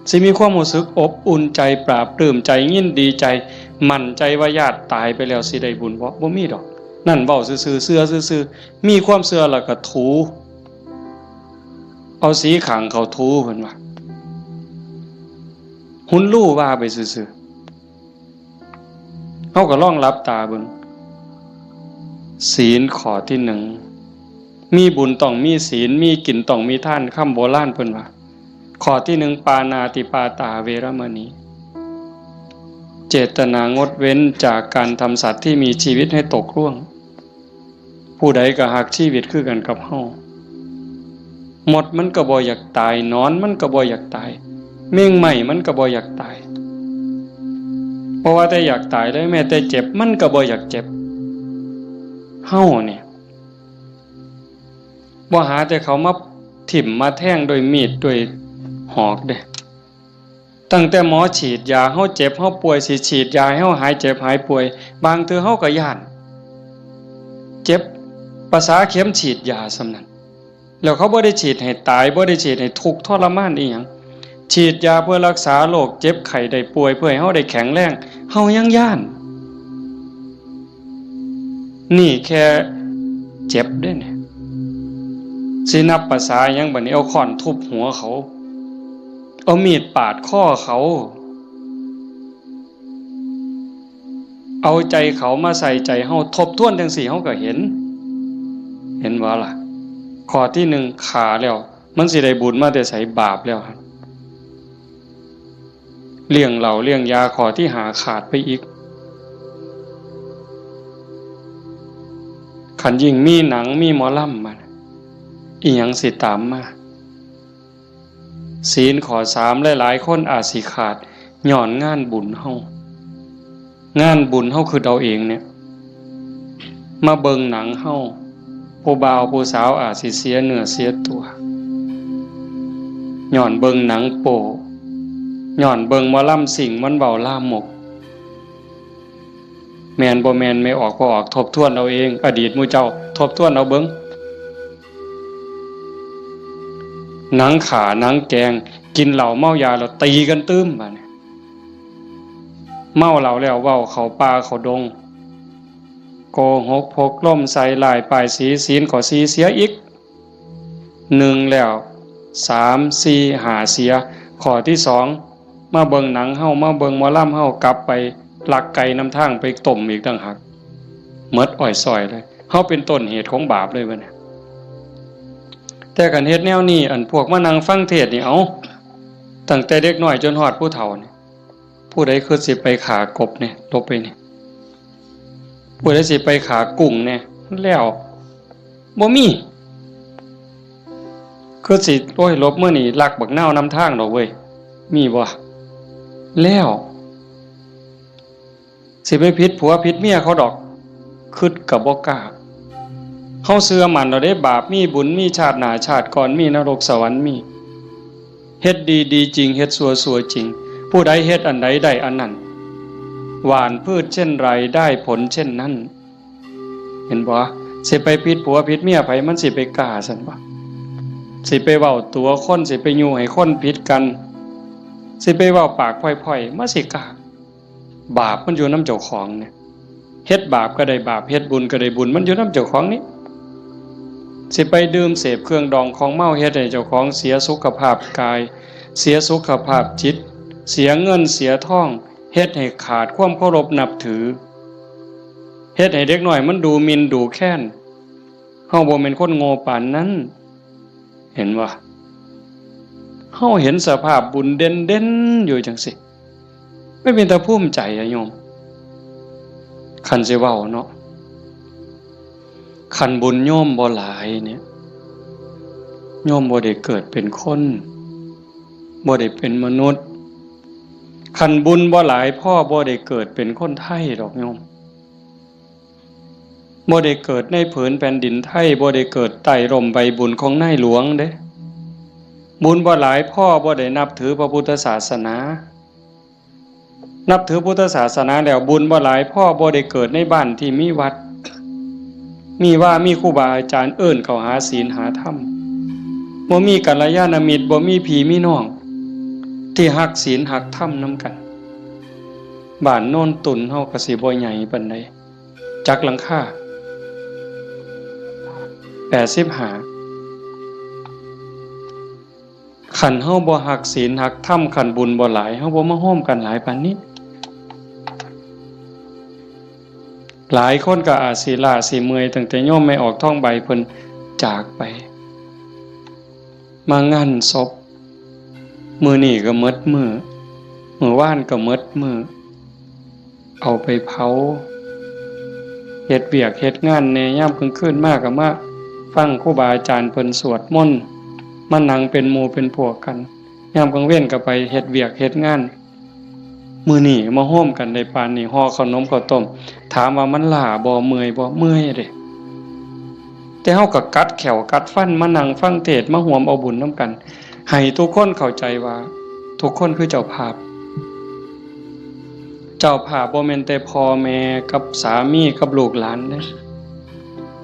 สิมีความรู้สึกอบอุ่นใจ ปลาบปลื้มใจ ยินดีใจ มั่นใจว่าญาติตายไปแล้วสิได้บุญบ่ บ่มีดอก นั่นเว้าซื่อๆ เชื่อซื่อๆ มีความเชื่อแล้วก็ถู เอาสีข้างเขาถูเพิ่นว่า หุนลู่ว่าไปซื่อๆ เฮาก็ลองหลับตาเบิ่ง ศีลข้อที่หนึ่ง มีบุญต้องมีศีล มีกินต้องมีทาน คำโบราณเพิ่นว่า ข้อที่หนึ่ง ปาณาติปาตาเวรมณี เจตนางดเว้นจากการทำสัตว์ที่มีชีวิตให้ตกร่วง ผู้ใดก็ฮักชีวิตคือกันกับเฮา มดมันก็บ่อยากตาย หนอนมันก็บ่อยากตาย แมงไหม้มันก็บ่อยากตาย เพราะว่าแต่อยากตายเลย แม้แต่เจ็บมันก็บ่อยากเจ็บ เฮาเนี่ย บ่หาแต่เขามาถิ่มมาแทงด้วยมีดด้วยหอกเด้ ตั้งแต่หมอฉีดยา เฮาเจ็บเฮาป่วย สิฉีดยาให้เฮาหายเจ็บหายป่วย บางเทื่อเฮาก็ย้าน เจ็บประสาเข็มฉีดยาส่ำนั้น แล้วเขาบ่ได้ฉีดให้ตาย บ่ได้ฉีดให้ทุกข์ทรมานอีหยัง ฉีดยาเพื่อรักษาโรคเจ็บไข้ได้ป่วย เพื่อให้เฮาได้แข็งแรง เฮายังย้าน นี่แค่เจ็บเด้เนี่ย สินับประสาหยังบัดนี้ เอาค้อนทุบหัวเขา เอามีดปาดคอเขา เอาใจเขามาใส่ใจเฮา ทบทวนจั่งซี้เฮาก็เห็น เห็นบ่ล่ะ ข้อที่หนึ่ง ฆ่าแล้ว มันสิได้บุญมาแต่ไส บาปแล้ว เลี้ยงเหล้าเลี้ยงยา ข้อที่ห้า ขาดไปอีก คันยิ่งมีหนังมีหมอลำมา อีหยังสิตามมา ศีลข้อสาม หลายๆ คนอาจสิขาด ย้อนงานบุญเฮา งานบุญเฮาคิดเอาเองเนี่ย มาเบิ่งหนังเฮา ผู้บ่าวผู้สาวอาจสิเสียเนื้อเสียตัว ย้อนเบิ่งหนังโป๊ ย้อนเบิ่งหมอลำซิ่งมันเว้าลามก แม่นบ่แม่น แม่ออกบ่ออก ทบทวนเอาเอง อดีตหมู่เจ้า ทบทวนเอาเบิ่ง หนังฆ่าหนังแกล้ง กินเหล้าเมายาแล้วตีกันตื่มบาดนี้ เมาเหล้าแล้วเว้าเข้าป่าเข้าดง โกหกพกลมใส่ร้ายป้ายสี ศีลข้อสี่เสียอีก หนึ่งแล้ว สาม สี่ ห้า เสีย ข้อที่สอง มาเบิ่งหนังเฮา มาเบิ่งหมอลำเฮา กลับไปลักไก่นำทางไปต้มอีกต่างหาก หมดอ้อยส้อยเลย เฮาเป็นต้นเหตุของบาปเลยบัดนี้ แต่คันเฮ็ดแนวนี้ อันพวกมานั่งฟังเทศน์นี่ เอ้า ตั้งแต่เด็กน้อยจนฮอดผู้เฒ่านี่ ผู้ใดคือสิไปฆ่ากบแหน่ หลบไปนี่ ผู้ใดสิไปฆ่ากุ้งแหน่ แล้ว บ่มี คือสิ โอ้ย หลบมื้อนี้ลักบักนาวนำทางดอกเว้ย มีบ่ แล้ว สิไปผิดผัวผิดเมียเขาดอก คิดก็บ่กล้า เฮาเชื่อมั่นแล้วเด้ บาปมีบุญมี ชาติหน้าชาติก่อนมี นรกสวรรค์มี เฮ็ดดีดีจริง เฮ็ดชั่วชั่วจริง ผู้ใดเฮ็ดอันใดได้อันนั้น หว่านพืชเช่นไรได้ผลเช่นนั้น เห็นบ่ สิไปผิดผัวผิดเมียไผ มันสิไปกล้าซั่นบ่ สิไปเว้าตั๋วคน สิไปยุให้คนผิดกัน สิไปเว้าปากพร่อยๆ มันสิกล้า บาปมันอยู่นำเจ้าของเนี่ย เฮ็ดบาปก็ได้บาป เฮ็ดบุญก็ได้บุญ มันอยู่นำเจ้าของนี่ สิไปดื่มเสพเครื่องดองของเมา เฮ็ดให้เจ้าของเสียสุขภาพกาย เสียสุขภาพจิต เสียเงินเสียทอง เฮ็ดให้ขาดความเคารพนับถือ เฮ็ดให้เด็กน้อยมันดูหมิ่นดูแคลน เฮาบ่แม่นคนโง่ปานนั้น เห็นบ่ เฮาเห็นสภาพบุญเด่นๆ อยู่จังซี่ มันเป็นตาภูมิใจอะโยม คันสิเว้าเนาะ คันบุญโยมบ่หลายเนี่ย โยมบ่ได้เกิดเป็นคน บ่ได้เป็นมนุษย์ คันบุญบ่หลายพอ บ่ได้เกิดเป็นคนไทยดอกโยม บ่ได้เกิดในผืนแผ่นดินไทย บ่ได้เกิดใต้ร่มใบบุญของนายหลวงเด้ บุญบ่หลายพอ บ่ได้นับถือพระพุทธศาสนา นับถือพุทธศาสนาแล้ว บุญบ่หลายพอ บ่ได้เกิดในบ้านที่มีวัด มีวา มีครูบาอาจารย์เอิ้นเข้าหาศีลหาธรรม บ่มีกัลยาณมิตร บ่มีพี่มีน้อง ที่ฮักศีลฮักธรรมนำกัน บ้านโนนตุ่นเฮาก็สิบ่ใหญ่ปานใด จักหลังคา แปดสิบห้า คันเฮาบ่ฮักศีลฮักธรรม คันบุญบ่หลาย เฮาบ่มาโฮมกันหลายปานนี้ หลายคนก็อาจสิล้าสิเมื่อย ตั้งแต่โยมแม่ออกทองใบเพิ่นจากไป มางานศพ มื้อนี้ก็หมดมื้อ มื้อวานก็หมดมื้อ เอาไปเผา เฮ็ดเวียกเฮ็ดงานแหน่ ยามกลางคืนมาก็มาฟังครูบาอาจารย์เพิ่นสวดมนต์ มานั่งเป็นหมู่เป็นพวกกัน ยามกลางเว็นก็ไปเฮ็ดเวียกเฮ็ดงาน มื้อนี้มาโฮมกันได้ปานนี้ ห่อขนมข้าวต้ม ถามว่ามันล้าบ่ เมื่อยบ่ เมื่อยเด้ แต่เฮาก็กัดแข้วกัดฟันมานั่งฟังเทศน์ มาร่วมเอาบุญนำกัน ให้ทุกคนเข้าใจว่าทุกคนคือเจ้าภาพ เจ้าภาพบ่แม่นแต่พ่อแม่กับสามีกับลูกหลานเด้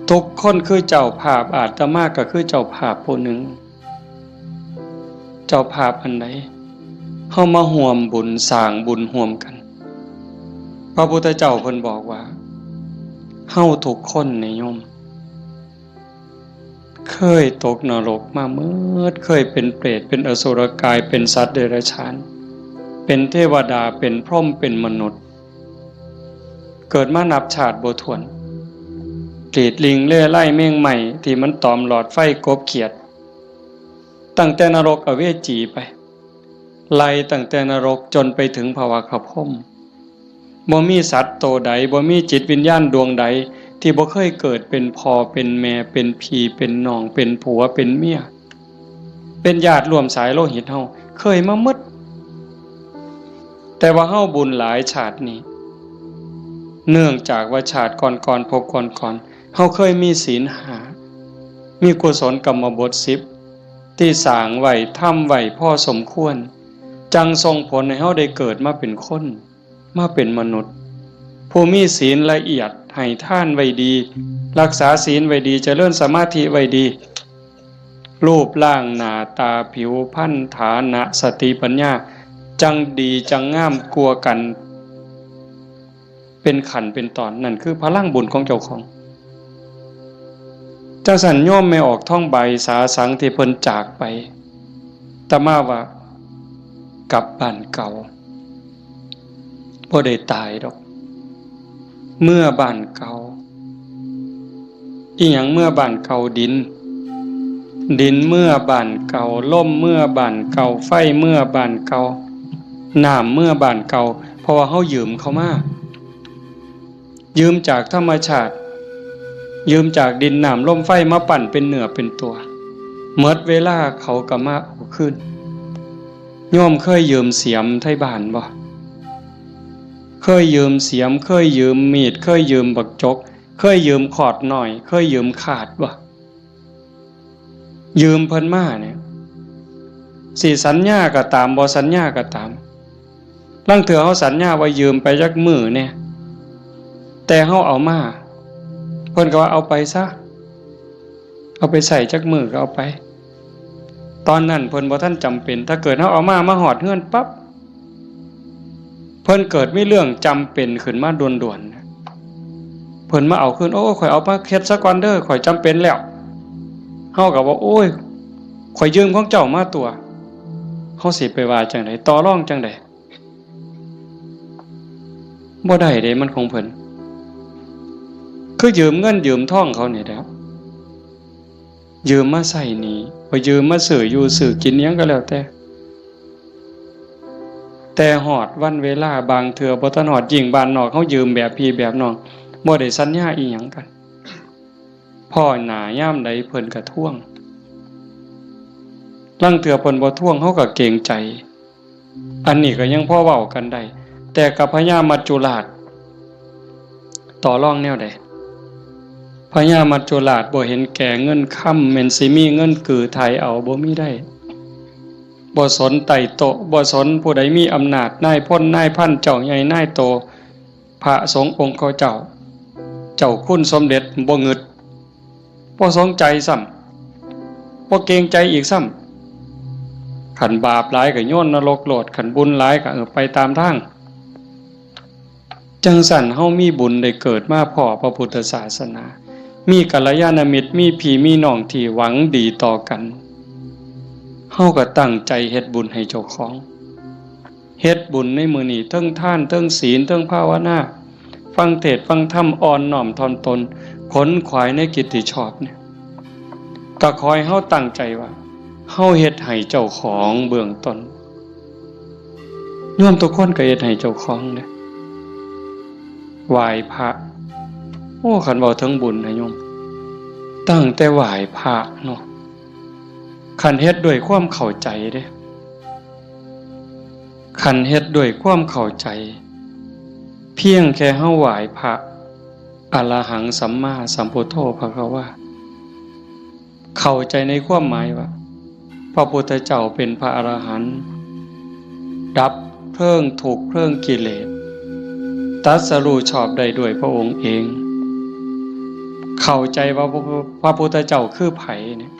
ทุกคนคือเจ้าภาพ อาตมาก็คือเจ้าภาพผู้หนึ่ง เจ้าภาพอันใด เฮามาร่วมบุญสร้างบุญร่วมกัน พระพุทธเจ้าเพิ่นบอกว่า เฮาทุกคนนี่โยม เคยตกนรกมาหมด เคยเป็นเปรต เป็นอสุรกาย เป็นสัตว์เดรัจฉาน เป็นเทวดา เป็นพรหม เป็นมนุษย์ เกิดมานับชาติบ่ถ้วน กรีดลิงเล่ไล่แมงไหม้ที่มันตอมหลอดไฟกบเขียด ตั้งแต่นรกอเวจีไป ไล่ตั้งแต่นรกจนไปถึงภวคพรหม บ่มีสัตว์โตใด บ่มีจิตวิญญาณดวงใด ที่บ่เคยเกิดเป็นพ่อเป็นแม่ เป็นพี่เป็นน้อง เป็นผัวเป็นเมีย เป็นญาติร่วมสายโลหิตเฮา เคยมาหมด แต่ว่าเฮาบุญหลายชาตินี้ เนื่องจากว่าชาติก่อนๆ ภพก่อนๆ เฮาเคยมีศีลห้า มีกุศลกรรมบทสิบ ที่สร้างไว้ ทำไว้พอสมควร จั่งส่งผลให้เฮาได้เกิดมาเป็นคน มาเป็นมนุษย์ ผู้มีศีลละเอียด ให้ทานไว้ดี รักษาศีลไว้ดี เจริญสมาธิไว้ดี รูปร่างหน้าตาผิวพรรณ ฐานะ สติปัญญา จั่งดีจั่งงามกว่ากัน เป็นขั้นเป็นตอน นั่นคือพลังบุญของเจ้าของ จั่งซั้นโยมแม่ออกทองใบสาสังที่เพิ่นจากไป อาตมาว่ากลับบ้านเก่า บ่ได้ตายดอก เมือบ้านเก่า อิหยังเมือบ้านเก่า ดิน ดินเมือบ้านเก่า ลมเมือบ้านเก่า ไฟเมือบ้านเก่า น้ำเมือบ้านเก่า เพราะว่าเฮายืมเขามา ยืมจากธรรมชาติ ยืมจากดินน้ำลมไฟมาปั้นเป็นเนื้อเป็นตัว หมดเวลาเขาก็มาเอาคืน โยมเคยยืมเสียมไทบ้านบ่ เคยยืมเสียม เคยยืมมีด เคยยืมบักจก เคยยืมขอดน้อย เคยยืมคาดบ่ ยืมเพิ่นมาเนี่ย สิสัญญาก็ตาม บ่สัญญาก็ตาม ลางเทื่อเฮาสัญญาว่ายืมไปจักมื้อแหน่ แต่เฮาเอามา เพิ่นก็ว่าเอาไปซะ เอาไปใช้จักมื้อก็เอาไป ตอนนั้นเพิ่นบ่ทันจำเป็น ถ้าเกิดเฮาเอามา มาฮอดเฮือนปั๊บ เพิ่นเกิดมีเรื่องจำเป็นขึ้นมาด่วนๆ เพิ่นมาเอาคืน โอ้ ข้อยเอามาเฮ็ดซะก่อนเด้อ ข้อยจำเป็นแล้ว เฮาก็ว่า โอ้ย ข้อยยืมของเจ้ามาตัว เฮาสิไปว่าจั่งใด ต่อรองจั่งใด บ่ได้เด้ มันของเพิ่น คือยืมเงินยืมทองเขานี่แหละ ยืมมาใช้หนี้ บ่ยืมมาซื้ออยู่ซื้อกินอิหยังก็แล้วแต่ แต่ฮอดวันเวลา บางเทื่อบ่ทันฮอด ยิ่งบ้านนอกเฮายืมแบบพี่แบบน้อง บ่ได้สัญญาอิหยังกัน พ้อหน้ายามใดเพิ่นก็ทวง ลางเทื่อเพิ่นบ่ทวง เฮาก็เกรงใจ อันนี้ก็ยังพอเว้ากันได้ แต่กับพญามัจจุราช ต่อรองแนวใด พญามัจจุราชบ่เห็นแก่เงินคำ แม่นสิมีเงินกือไถ่เอา บ่มีได้ บ่สนไต่โต๊ะ บ่สนผู้ใดมีอำนาจ นายพล นายพัน เจ้าใหญ่ นายโต พระสงฆ์องค์เขาเจ้า เจ้าคุณสมเด็จ บ่งึด บ่สนใจซ้ำ บ่เกรงใจอีกซ้ำ คันบาปหลายก็โยนนรกโลด คันบุญหลายก็ เออ ไปตามทาง จั่งซั้นเฮามีบุญได้เกิดมาพ้อพระพุทธศาสนา มีกัลยาณมิตร มีพี่มีน้องที่หวังดีต่อกัน เฮาก็ตั้งใจเฮ็ดบุญให้เจ้าของ เฮ็ดบุญในมื้อนี้ เทิงทาน เทิงศีล เทิงภาวนา ฟังเทศน์ฟังธรรม อ่อนน้อมถ่อมตน ขนขวายในกิจที่ชอบเนี่ย ก็ขอให้เฮาตั้งใจว่า เฮาเฮ็ดให้เจ้าของเบื้องต้น โยมทุกคนก็เฮ็ดให้เจ้าของเด้ ไหว้พระ โอ้ คันเว้าถึงบุญนะโยม ตั้งแต่ไหว้พระเนาะ คันเฮ็ดด้วยความเข้าใจเด้ คันเฮ็ดด้วยความเข้าใจ เพียงแค่เฮาไหว้พระ อะระหังสัมมาสัมพุทโธภะคะวา เข้าใจในความหมายว่า พระพุทธเจ้าเป็นพระอรหันต์ ดับเพลิงทุกข์เพลิงกิเลส ตรัสรู้ชอบได้ด้วยพระองค์เอง เข้าใจว่าพระ พระพุทธเจ้าคือไผเนี่ย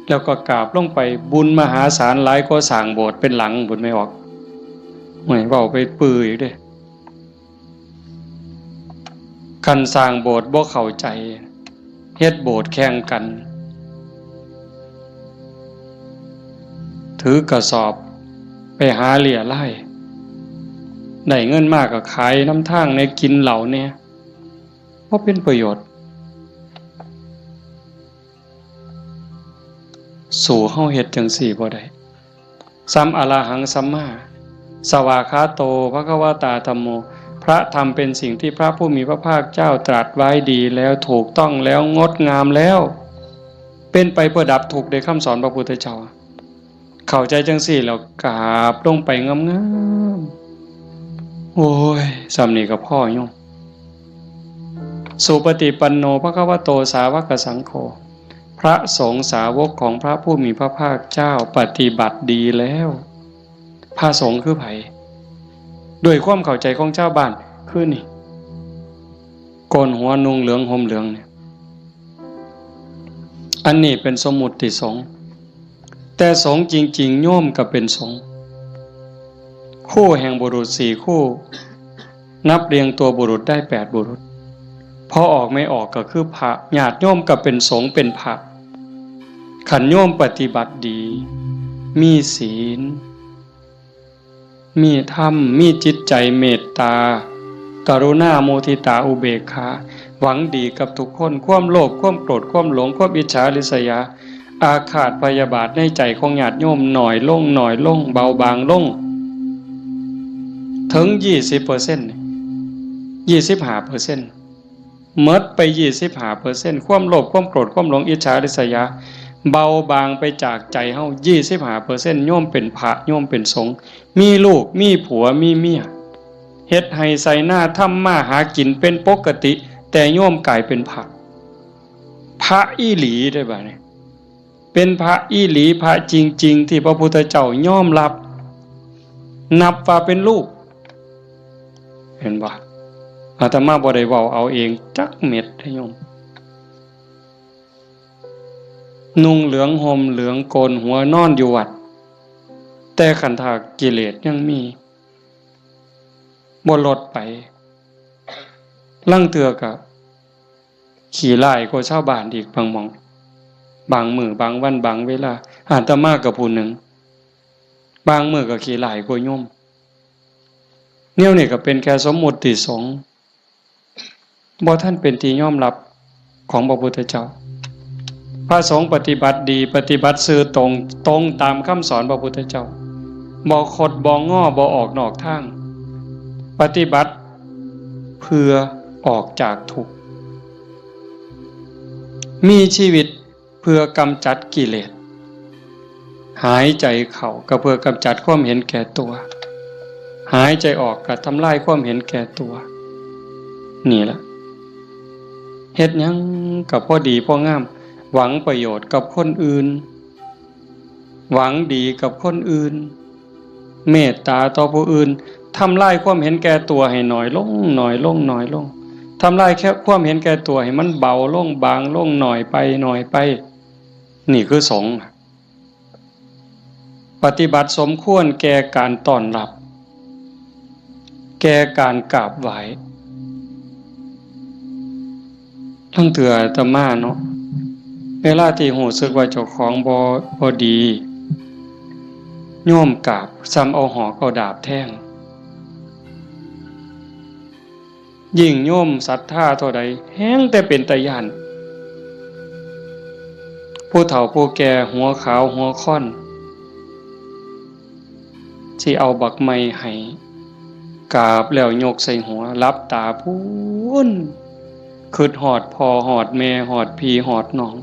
แล้วก็กราบลงไป บุญมหาศาลหลายกว่าสร้างโบสถ์เป็นหลัง บุญไม่ออก ไม่เว้าไปปื้ออีกเด้ คันสร้างโบสถ์บ่เข้าใจ เฮ็ดโบสถ์แข่งกัน ถือกระสอบไปหาเรี่ยไล่ ได้เงินมาก็ขายนำทางแหน่ กินเหล้าแหน่ บ่เป็นประโยชน์ สู้เฮาเฮ็ดจั่งซี้บ่ได้ สัมอะระหังสัมมา สวากขาโต ภะคะวะตา ธัมโม พระธรรมเป็นสิ่งที่พระผู้มีพระภาคเจ้าตรัสไว้ดีแล้ว ถูกต้องแล้ว งดงามแล้ว เป็นไปเพื่อดับทุกข์ ได้คำสอนพระพุทธเจ้า เข้าใจจั่งซี้แล้วกราบลงไปงามๆ โอ้ย ส่ำนี้ก็พอโยม สุปฏิปันโน ภะคะวะโต สาวกสังโฆ พระสงฆ์สาวกของพระผู้มีพระภาคเจ้าปฏิบัติดีแล้ว พระสงฆ์คือไผ ด้วยความเข้าใจของชาวบ้าน คือนี่ โกนหัวนุ่งเหลืองห่มเหลืองเนี่ย อันนี้เป็นสมมุติสงฆ์ แต่สงฆ์จริงๆ โยมก็เป็นสงฆ์ คู่แห่งบุรุษสี่คู่ นับเรียงตัวบุรุษได้แปดบุรุษ พอออกไม่ออกก็คือพระ ญาติโยมก็เป็นสงฆ์เป็นพระ คันโยมปฏิบัติดี มีศีล มีธรรม มีจิตใจเมตตา กรุณา มุทิตา อุเบกขา หวังดีกับทุกคน ความโลภ ความโกรธ ความหลง ความอิจฉาริษยา อาฆาตพยาบาทในใจของญาติโยมน้อยลง น้อยลง เบาบางลง ถึงยี่สิบเปอร์เซ็นต์ ยี่สิบห้าเปอร์เซ็นต์ หมดไปยี่สิบห้าเปอร์เซ็นต์ ความโลภ ความโกรธ ความหลง อิจฉาริษยา เบาบางไปจากใจเฮา ยี่สิบห้าเปอร์เซ็นต์ โยมเป็นพระ โยมเป็นสงฆ์ มีลูก มีผัว มีเมีย เฮ็ดไฮ่ไถนา ทำมาหากินเป็นปกติ แต่โยมกลายเป็นพระ พระอีหลีได้บ่เนี่ย เป็นพระอีหลี พระจริงๆ ที่พระพุทธเจ้ายอมรับ นับว่าเป็นลูก เห็นบ่ อาตมาบ่ได้เว้าเอาเองจักเม็ดเด้อโยม นุ่งเหลืองห่มเหลืองโกนหัวนอนอยู่วัด แต่คันถ้ากิเลสยังมี บ่ลดไป ลางเทื่อก็ขี้ร้ายกว่าชาวบ้านอีกบางหม่อง บางมื้อบางวันบางเวลา อาตมาก็ผู้หนึ่ง บางมื้อก็ขี้ร้ายกว่าโยม แนวนี้ก็เป็นแค่สมมุติสงฆ์ บ่ทันเป็นที่ยอมรับของพระพุทธเจ้า พระสงฆ์ปฏิบัติดี ปฏิบัติซื่อตรง ตรงตามคำสอนพระพุทธเจ้า บ่คดบ่งอ บ่ออกนอกทาง ปฏิบัติเพื่อออกจากทุกข์ มีชีวิตเพื่อกำจัดกิเลส หายใจเข้าก็เพื่อกำจัดความเห็นแก่ตัว หายใจออกก็ทำลายความเห็นแก่ตัว นี่ล่ะ เฮ็ดหยังก็พอดีพองาม หวังประโยชน์กับคนอื่น หวังดีกับคนอื่น เมตตาต่อผู้อื่น ทำลายความเห็นแก่ตัวให้น้อยลง น้อยลง น้อยลง ทำลายแค่ความเห็นแก่ตัวให้มันเบาลง บางลง น้อยไป น้อยไป นี่คือสงฆ์ ปฏิบัติสมควรแก่การต้อนรับ แก่การกราบไหว้ ลางเทื่ออาตมาเนาะ เวลาที่รู้สึกว่าเจ้าของบ่ บ่ดี โยมกราบ ส่ำเอาหอกเอาดาบแทง ยิ่งโยมศรัทธาเท่าใด แฮ่งแต่เป็นตาย้าน ผู้เฒ่าผู้แก่หัวขาวหัวค่อน สิเอาบักไม้ให้ กราบแล้วยกใส่หัว หลับตาพู้น คิดฮอดพ่อฮอดแม่ ฮอดพี่ฮอดน้อง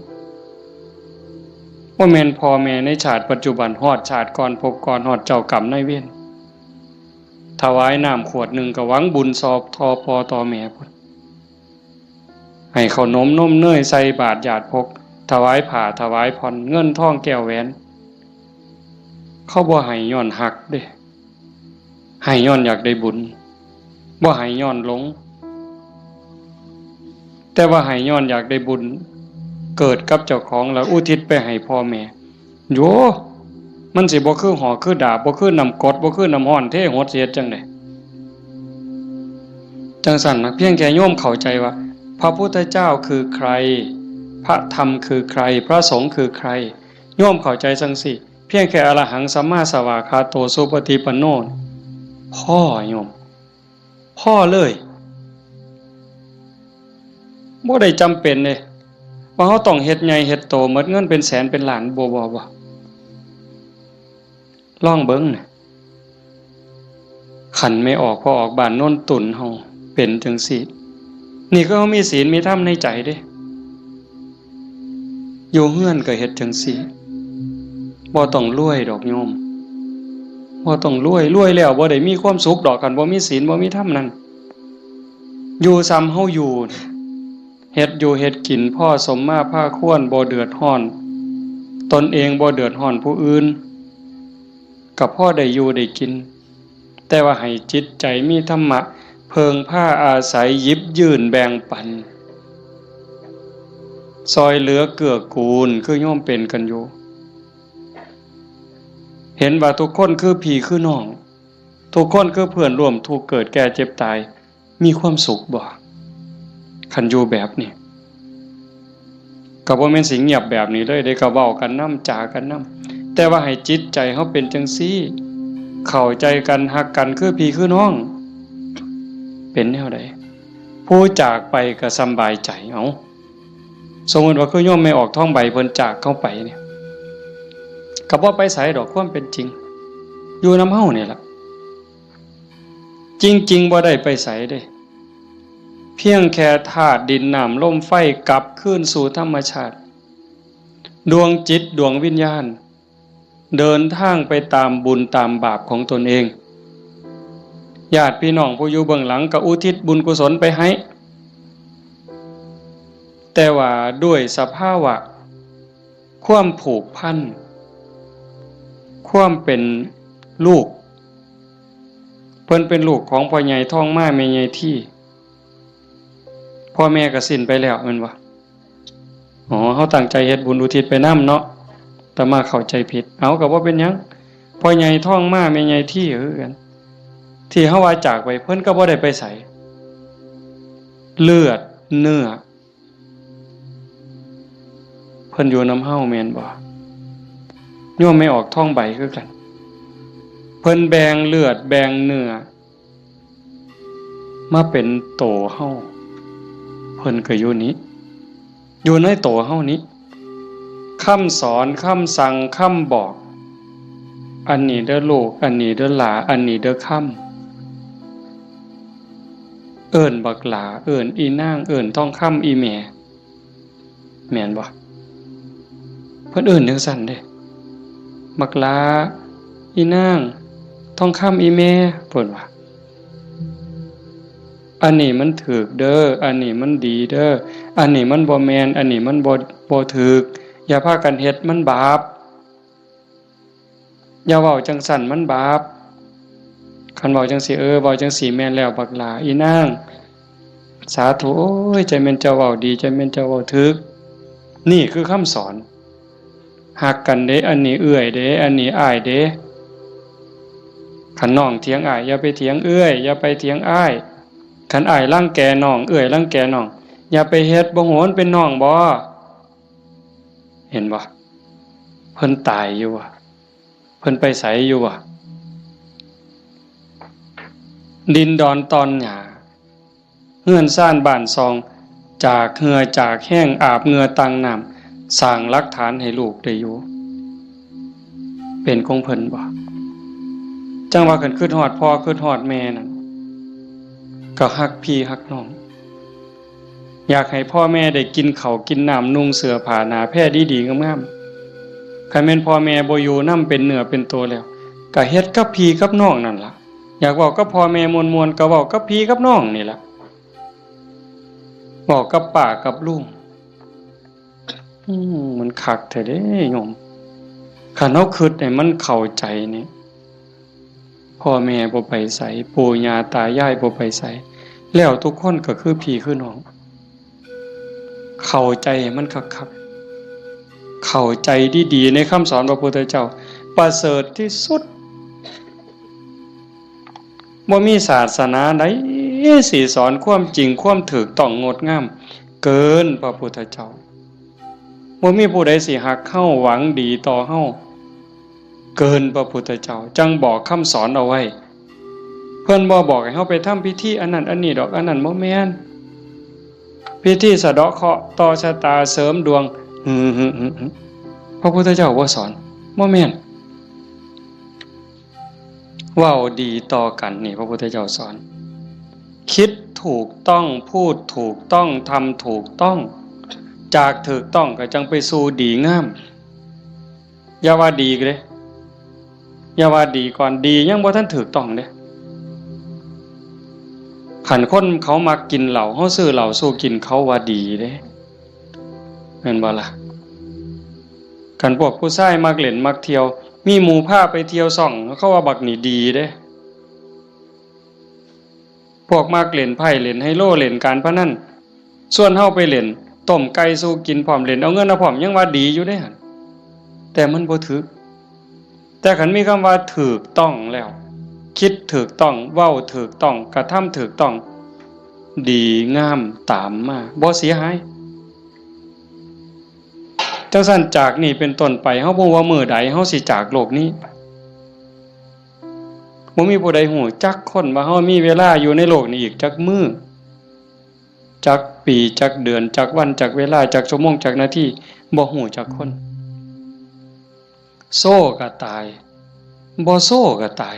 บ่แม่นพ่อแม่ในชาติปัจจุบัน ฮอดชาติก่อนภพก่อน ฮอดเจ้ากรรมนายเวร ถวายน้ำขวดหนึ่งก็หวังบุญซอบต่อพ่อต่อแม่พุ้น ให้ขนมนมเนยใส่บาตรญาติพก ถวายผ้าถวายผ่อน เงินทองแก้วแหวน เขาบ่ให้ย้อนฮักเด้ ให้ย้อนอยากได้บุญ บ่ให้ย้อนหลง แต่ว่าให้ย้อนอยากได้บุญ เกิดกับเจ้าของแล้วอุทิศไปให้พ่อแม่ โย มันสิบ่คือหอกคือดาบ บ่คือน้ำกรด บ่คือน้ำร้อนเทหด สิเฮ็ดจั่งใด จั่งซั้นนะ เพียงแค่โยมเข้าใจว่า พระพุทธเจ้าคือใคร พระธรรมคือใคร พระสงฆ์คือใคร โยมเข้าใจจั่งซี้ เพียงแค่อรหังสัมมาสวากขาโตสุปฏิปันโน พอโยม พอเลย บ่ได้จำเป็นเด้ ว่าเราต้องเฮ็ดใหญ่เฮ็ดโต หมดเงินเป็นแสนเป็นล้าน บ่ บ่ บ่ ลองเบิ่งนะ คันแม่ออกพ่อออกบ้านโนนตุนเฮาเป็นจั่งซี้ นี่คือเฮามีศีลมีธรรมในใจเด้ อยู่เฮือนก็เฮ็ดจั่งซี้ บ่ต้องรวยดอกโยม บ่ต้องรวย รวยแล้วบ่ได้มีความสุขดอก คันบ่มีศีลบ่มีธรรมนั่น อยู่ส่ำเฮาอยู่ เฮ็ดอยู่เฮ็ดกินพอสมมาพาควร บ่เดือดร้อน ตนเองบ่เดือดร้อนผู้อื่น ก็พอได้อยู่ได้กิน แต่ว่าให้จิตใจมีธรรมะ เพิ่งพาอาศัย หยิบยื่นแบ่งปัน ซอยเหลือเกื้อกูล คือโยมเป็นกันอยู่ เห็นว่าทุกคนคือพี่คือน้อง ทุกคนคือเพื่อนร่วมทุกข์เกิดแก่เจ็บตาย มีความสุขบ่ คันอยู่แบบนี้ ก็บ่แม่นสิเงียบแบบนี้เลยเด้ ก็เว้ากันนำ จากันนำ แต่ว่าให้จิตใจเฮาเป็นจั่งซี้ เข้าใจกัน ฮักกัน คือพี่คือน้อง เป็นแนวใด ผู้จากไปก็สำบายใจ เอ้า สมมุติว่าคือโยมแม่ออกทองใบเพิ่นจากเฮาไปเนี่ย ก็บ่ไปไสดอก ความเป็นจริง อยู่นำเฮานี่ล่ะ จริงๆ บ่ได้ไปไสเด้ เพียงแค่ธาตุดินน้ำลมไฟกลับคืนสู่ธรรมชาติ ดวงจิตดวงวิญญาณ เดินทางไปตามบุญตามบาปของตนเอง ญาติพี่น้องผู้อยู่เบื้องหลังก็อุทิศบุญกุศลไปให้ แต่ว่าด้วยสภาวะ ความผูกพัน ความเป็นลูก เพิ่นเป็นลูกของพ่อใหญ่ทองมาแม่ใหญ่ที พ่อแม่ก็สิ้นไปแล้วแม่นบ่ อ๋อ เฮาตั้งใจเฮ็ดบุญอุทิศไปนำเนาะ อาตมาเข้าใจผิด เอา ก็บ่เป็นหยัง พ่อใหญ่ทองมาแม่ใหญ่ทีคือกัน ที่เฮาว่าจากไป เพิ่นก็บ่ได้ไปไส เลือดเนื้อ เพิ่นอยู่นำเฮาแม่นบ่ โยมแม่ออกทองใบคือกัน เพิ่นแบ่งเลือดแบ่งเนื้อ มาเป็นโตเฮา เพิ่นก็อยู่นี้ อยู่ในโตเฮานี้ คำสอน คำสั่ง คำบอก อันนี้เด้อลูก อันนี้เด้อหลา อันนี้เด้อคำ เอิ้นบักหลา เอิ้นอีนาง เอิ้นทองคำอีแม่ แม่นบ่ เพิ่นเอิ้นจั่งซั้นเด้ บักหลา อีนาง ทองคำอีแม่ เพิ่นว่า อันนี้มันถูกเด้อ อันนี้มันดีเด้อ อันนี้มันบ่แม่น อันนี้มันบ่ บ่ถูก อย่าพากันเฮ็ด มันบาป อย่าเว้าจั่งซั้น มันบาป คันเว้าจั่งซี้ เออ เว้าจั่งซี้แม่นแล้ว บักหลา อีนาง สาธุ โอ้ย จั่งแม่นเจ้าเว้าดี จั่งแม่นเจ้าเว้าถูก นี่คือคำสอน ฮักกันเด้ อันนี้เอื้อยเด้ อันนี้อ้ายเด้ คันน้องเถียงอ้าย อย่าไปเถียงเอื้อย อย่าไปเถียงอ้าย คันอ้ายรังแกน้อง เอื้อยรังแกน้อง อย่าไปเฮ็ด บ่ฮู้มันเป็นน้องบ่ เห็นบ่ เพิ่นตายอยู่บ่ เพิ่นไปไสอยู่บ่ ดินดอนตอนหญ้า เฮือนซานบ้านซอง จากเหื่อจากแฮง อาบเหงื่อตั้งน้ำ สร้างหลักฐานให้ลูกได้อยู่ เป็นของเพิ่นบ่ จั่งว่าคันคิดฮอดพ่อคิดฮอดแม่นั่น ก็ฮักพี่ฮักน้อง อยากให้พ่อแม่ได้กินข้าวกินน้ำ นุ่งเสื้อผ้าหน้าแพรดีๆงามๆ คันแม่นพ่อแม่บ่อยู่นำเป็นเนื้อเป็นตัวแล้ว ก็เฮ็ดกับพี่กับน้องนั่นล่ะ อยากเว้ากับพ่อแม่ม่วนๆ ก็เว้ากับพี่กับน้องนี่ล่ะ เว้ากับป้ากับลุง อืม มันคักแท้เด้โยม คันเฮาคิดให้มันเข้าใจนี่ พ่อแม่บ่ไปไส ปู่ย่าตายายบ่ไปไส แล้วทุกคนก็คือพี่คือน้อง เข้าใจให้มันคักๆ เข้าใจดีๆ ในคำสอนพระพุทธเจ้า ประเสริฐที่สุด บ่มีศาสนาใดสิสอนความจริงความถูกต้องงดงาม เกินพระพุทธเจ้า บ่มีผู้ใดสิฮักเฮาหวังดีต่อเฮา เกินพระพุทธเจ้า จั่งบอกคำสอนเอาไว้ เพิ่นบ่บอกให้เฮาไปทำพิธีอันนั้นอันนี้ดอก อันนั้นบ่แม่น พิธีสะเดาะเคราะห์ต่อชะตาเสริมดวง หึๆๆๆ พระพุทธเจ้าบ่สอน บ่แม่น เว้าดีต่อกันนี่พระพุทธเจ้าสอน คิดถูกต้อง พูดถูกต้อง ทำถูกต้อง จากถูกต้องก็จั่งไปสู่ดีงาม อย่าว่าดีเด้ อย่าว่าดีก่อน ดียังบ่ทันถูกต้องเด้ คันคนเขามักกินเหล้า เฮาซื้อเหล้าสู่กิน เขาว่าดีเด้ แม่นบ่ล่ะ คันพวกผู้ชายมักเล่นมักเที่ยว มีหมู่พาไปเที่ยวซ่อง เขาว่าบักนี่ดีเด้ พวกมักเล่นไพ่เล่นไฮโลเล่นการพนัน ชวนเฮาไปเล่น ต้มไก่สู่กินพร้อม เล่นเอาเงินเอาพร้อม ยังว่าดีอยู่เด้หั่น แต่มันบ่ถืก แต่คันมีคำว่าถูกต้องแล้ว คิดถูกต้อง เว้าถูกต้อง กระทำถูกต้อง ดีงามตามมา บ่เสียหาย จั่งซั้นจากนี้เป็นต้นไป เฮาบ่ฮู้ว่ามื้อใดเฮาสิจากโลกนี้ไป บ่มีผู้ใดฮู้จักคนว่าเฮามีเวลาอยู่ในโลกนี้อีกจักมื้อ จักปี จักเดือน จักวัน จักเวลา จักชั่วโมง จักนาที บ่ฮู้จักคน โซก็ตาย บ่โซก็ตาย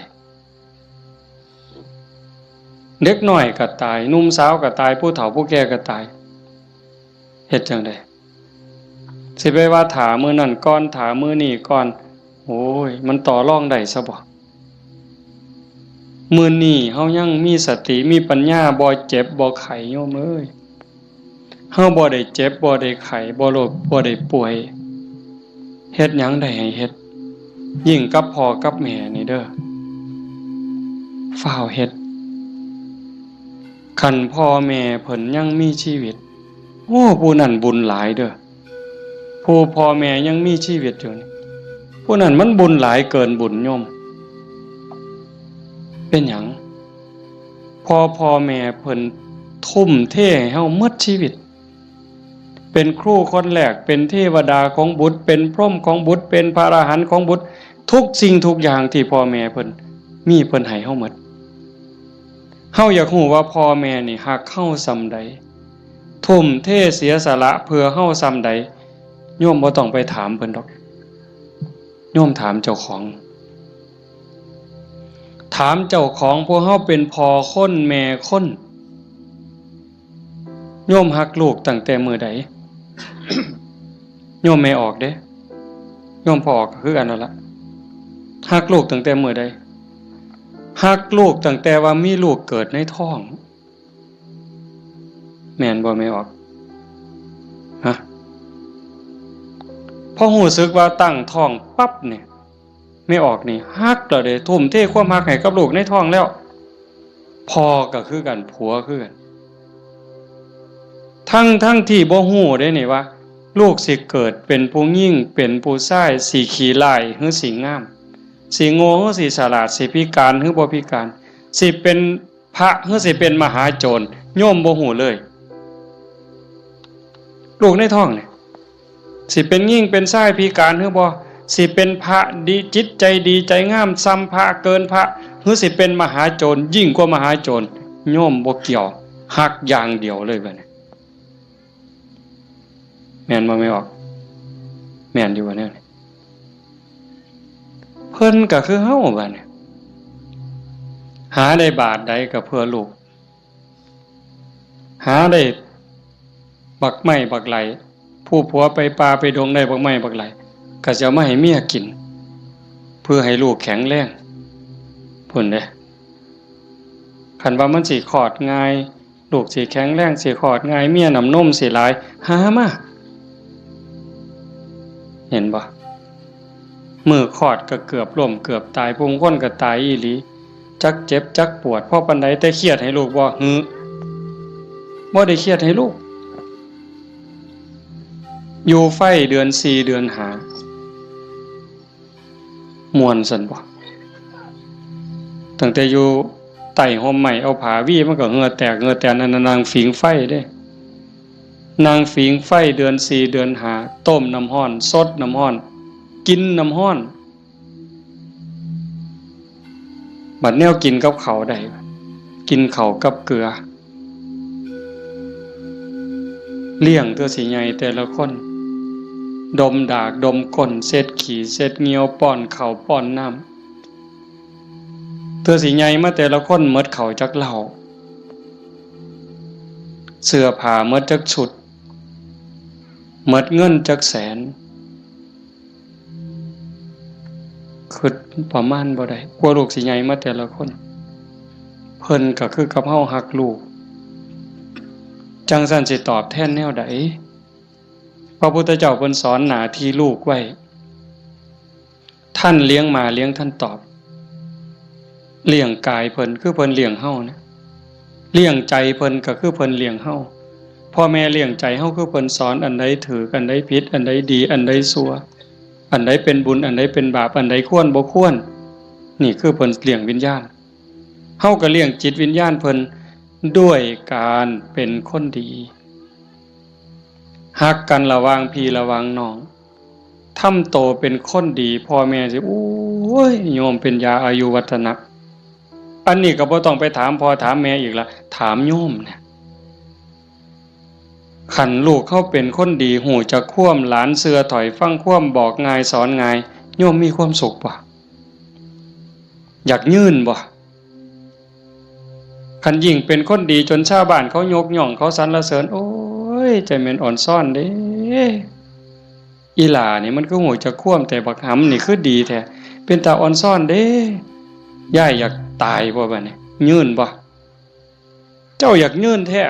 เด็กน้อยก็ตาย หนุ่มสาวก็ตาย ผู้เฒ่าผู้แก่ก็ตาย เฮ็ดจั่งใด สิไปว่าถ้ามื้อนั้นก่อน ถ้ามื้อนี้ก่อน โอ้ย มันต่อรองได้ซะบ่ มื้อนี้เฮายังมีสติ มีปัญญา บ่เจ็บ บ่ไข้ โยมเอ้ย เฮาบ่ได้เจ็บ บ่ได้ไข้ บ่โรค บ่ได้ป่วย เฮ็ดหยังได้ให้เฮ็ด ยิ่งกับพ่อกับแม่นี่เด้อ ฟ้าวเฮ็ด คันพ่อแม่เพิ่นยังมีชีวิต โอ้ ผู้นั้นบุญหลายเด้อ ผู้พ่อแม่ยังมีชีวิตอยู่นี่ ผู้นั้นมันบุญหลายเกินบุญโยม เป็นหยัง พ่อ พ่อแม่เพิ่นทุ่มเทให้เฮาหมดชีวิต เป็นครูคนแรก เป็นเทวดาของบุตร เป็นพรหมของบุตร เป็นพระอรหันต์ของบุตร ทุกสิ่งทุกอย่างที่พ่อแม่เพิ่นมี เพิ่นให้เฮาหมด เฮาอยากฮู้ว่าพ่อแม่นี่ฮักเฮาส่ำใด ทุ่มเทเสียสละเพื่อเฮาส่ำใด โยมบ่ต้องไปถามเพิ่นดอก โยมถามเจ้าของ ถามเจ้าของ พวกเฮาเป็นพ่อคนแม่คน โยมฮักลูกตั้งแต่มื้อใด โยมแม่ออกเด้ โยมพ่อออกก็คือกันนั่นละ ฮักลูกตั้งแต่มื้อใด ฮักลูกตั้งแต่ว่ามีลูกเกิดในท้อง แม่นบ่แม่ออก ฮะ พอรู้สึกว่าตั้งท้องปั๊บเนี่ย แม่ออกนี่ฮักแล้วเด้ ทุ่มเทความฮักให้กับลูกในท้องแล้ว พ่อก็คือกัน ผัวคือกัน ทั้ง ทั้งที่บ่ฮู้เด้นี่ว่า ลูกสิเกิดเป็นผู้หญิง เป็นผู้ชาย สิขี้ร้ายหรือสิงาม สิโง่หรือสิฉลาด สิพิการหรือบ่พิการ สิเป็นพระหรือสิเป็นมหาโจร โยมบ่ฮู้เลย ลูกในท้องนี่ สิเป็นหญิงเป็นชายพิการหรือบ่ สิเป็นพระดี จิตใจดีใจงามส่ำพระ เกินพระ หรือสิเป็นมหาโจร ยิ่งกว่ามหาโจร โยมบ่เกี่ยว ฮักอย่างเดียวเลยบัดนี้ แม่นบ่แม่ออก แม่นอยู่บ่แนวนี้ เพิ่นก็คือเฮาบัดนี้ หาได้บาทใดก็เพื่อลูก หาได้บักไม้บักไหล ผู้ผัวไปป่าไปดงได้บักไม้บักไหล ก็สิเอามาให้เมียกิน เพื่อให้ลูกแข็งแรง พุ้นเด้ คันว่ามันสิคลอดง่าย ลูกสิแข็งแรง สิคลอดง่าย เมียน้ำนมสิหลาย หามา เห็นบ่ มื้อคลอดก็เกือบล้มเกือบตาย ผู้คนก็ตายอีหลี จักเจ็บจักปวด พอปานใด แต่เครียดให้ลูกบ่ หือ บ่ได้เครียดให้ลูก อยู่ไฟเดือนสี่เดือนห้า ม่วนซั่นบ่ ตั้งแต่อยู่ใต้ฮ่มไม้ เอาผ้าวีมันก็เหงื่อแตกเหงื่อแตน นั่นน่ะนั่งผิงไฟเด้ นั่งผิงไฟเดือนสี่เดือนห้า ต้มน้ำร้อน สดน้ำร้อน กินน้ำร้อน บัดแนวกินกับข้าวได้ กินข้าวกับเกลือ เลี้ยงเทื่อสิใหญ่แต่ละคน ดมดากดมก้น เช็ดขี้เช็ดเหยี่ยว ป้อนข้าวป้อนน้ำ เทื่อสิใหญ่มาแต่ละคนหมดข้าวจักเล่า เสื้อผ้าหมดจักชุด หมดเงินจักแสน คิดประมาณบ่ได้ กว่าลูกสิใหญ่มาแต่ละคน เพิ่นก็คือกับเฮาฮักลูก จั่งซั้นสิตอบแทนแนวใด พระพุทธเจ้าเพิ่นสอนหน้าที่ลูกไว้ ท่านเลี้ยงมาเลี้ยงท่านตอบ เลี้ยงกายเพิ่นคือเพิ่นเลี้ยงเฮานะ เลี้ยงใจเพิ่นก็คือเพิ่นเลี้ยงเฮา พ่อแม่เลี้ยงใจเฮาคือเพิ่นสอนอันใดถูก อันใดผิด อันใดดี อันใดชั่ว อันใดเป็นบุญ อันใดเป็นบาป อันใดควรบ่ควร นี่คือเพิ่นเลี้ยงวิญญาณ เฮาก็เลี้ยงจิตวิญญาณเพิ่นด้วยการเป็นคนดี ฮักกันระหว่างพี่ระหว่างน้อง ทำโตเป็นคนดี พ่อแม่สิ โอ้ย โยมเป็นยาอายุวัฒนะ อันนี้ก็บ่ต้องไปถามพ่อถามแม่อีกละ ถามโยมเนี่ย คันลูกเฮาเป็นคนดี ฮู้จักความ หลานเชื่อถ้อยฟังความ บอกง่ายสอนง่าย โยมมีความสุขบ่ อยากยื่นบ่ คันยิ่งเป็นคนดีจนชาวบ้านเขายกย่อง เขาสรรเสริญ โอ้ย ใจแม่นอ่อนซ้อนเด้ อีหล่านี่มันคือฮู้จักความ แต่บักหำนี่คือดีแท้ เป็นตาอ่อนซ้อนเด้ ยายอยากตายบ่บัดนี้ ยื่นบ่ เจ้าอยากยื่นแท้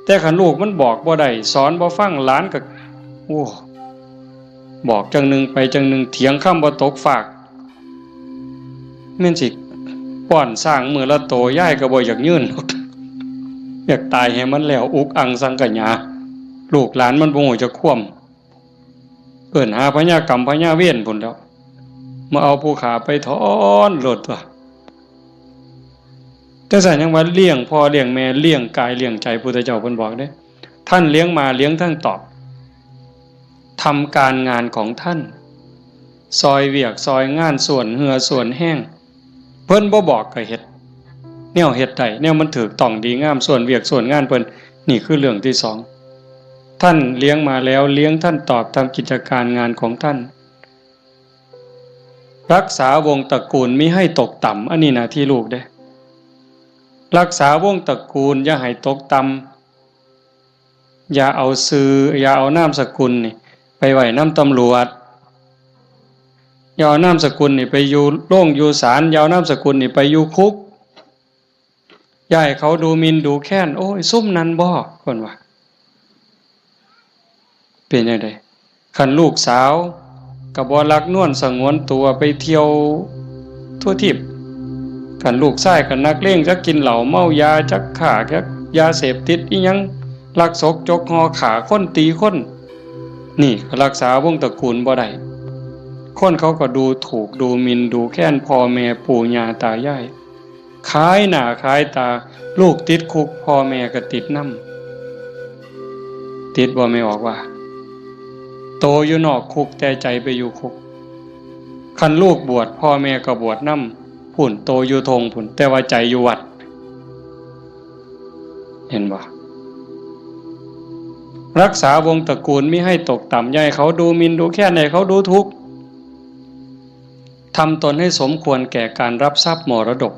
แต่คันลูกมันบอกบ่ได้ สอนบ่ฟัง หลานก็ โอ้ บอกจั่งหนึ่งไปจั่งหนึ่ง เถียงคำบ่ตกฟาก แม่นสิป้อนช้างมื้อละโต ยายก็บ่อยากยื่นดอก อยากตายให้มันแล้ว อุกอังสังขยา ลูกหลานมันบ่ฮู้จักความ เอิ้นหาพญากรรมพญาเวรพุ้นแหล้ว มาเอาผู้ฆ่าไปถอนโลดตั๊ว จั่งซั้นยังว่าเลี้ยงพ่อเลี้ยงแม่ เลี้ยงกายเลี้ยงใจ พุทธเจ้าเพิ่นบอกเด้ ท่านเลี้ยงมาเลี้ยงทั้งตอบ ทำการงานของท่าน ซอยเวียกซอยงาน ส่วนเหื่อส่วนแฮง เพิ่นบ่บอกก็เฮ็ด แนวเฮ็ดได้ แนวมันถูกต้องดีงาม ส่วนเวียกส่วนงานเพิ่น นี่คือเรื่องที่สอง ท่านเลี้ยงมาแล้ว เลี้ยงท่านตอบ ทำกิจการงานของท่าน รักษาวงศ์ตระกูลมิให้ตกต่ำ อันนี้หน้าที่ลูกเด้ รักษาวงศ์ตระกูลอย่าให้ตกต่ำ อย่าเอาชื่อ อย่าเอานามสกุลนี่ไปไว้นำตำรวจ อย่าเอานามสกุลนี่ไปอยู่โรงอยู่ศาล อย่าเอานามสกุลนี่ไปอยู่คุก อย่าให้เขาดูหมิ่นดูแคลน โอ้ย ซุมนั้นบ่ เพิ่นว่า เป็นจั่งใด คันลูกสาวก็บ่ลักนวลสงวนตัวไปเที่ยวทั่วทิพย์ คันลูกชายก็นักเลง จักกินเหล้าเมายา จักค้า จักยาเสพติดอิหยัง ลักซกจกห่อ ฆ่าคนตีคน นี่ก็รักษาวงศ์ตระกูลบ่ได้ คนเขาก็ดูถูกดูหมิ่นดูแคลนพ่อแม่ปู่ย่าตายาย ขายหน้าขายตา ลูกติดคุก พ่อแม่ก็ติดนำ ติดบ่แม่ออกว่า โตอยู่นอกคุกแต่ใจไปอยู่คุก คันลูกบวช พ่อแม่ก็บวชนำ พุ้น โตอยู่ท่งพุ้น แต่ว่าใจอยู่วัด เห็นบ่ รักษาวงศ์ตระกูลมิให้ตกต่ำ อย่าให้เขาดูหมิ่นดูแคลน ให้เขาดูถูก ทำตนให้สมควรแก่การรับทรัพย์มรดก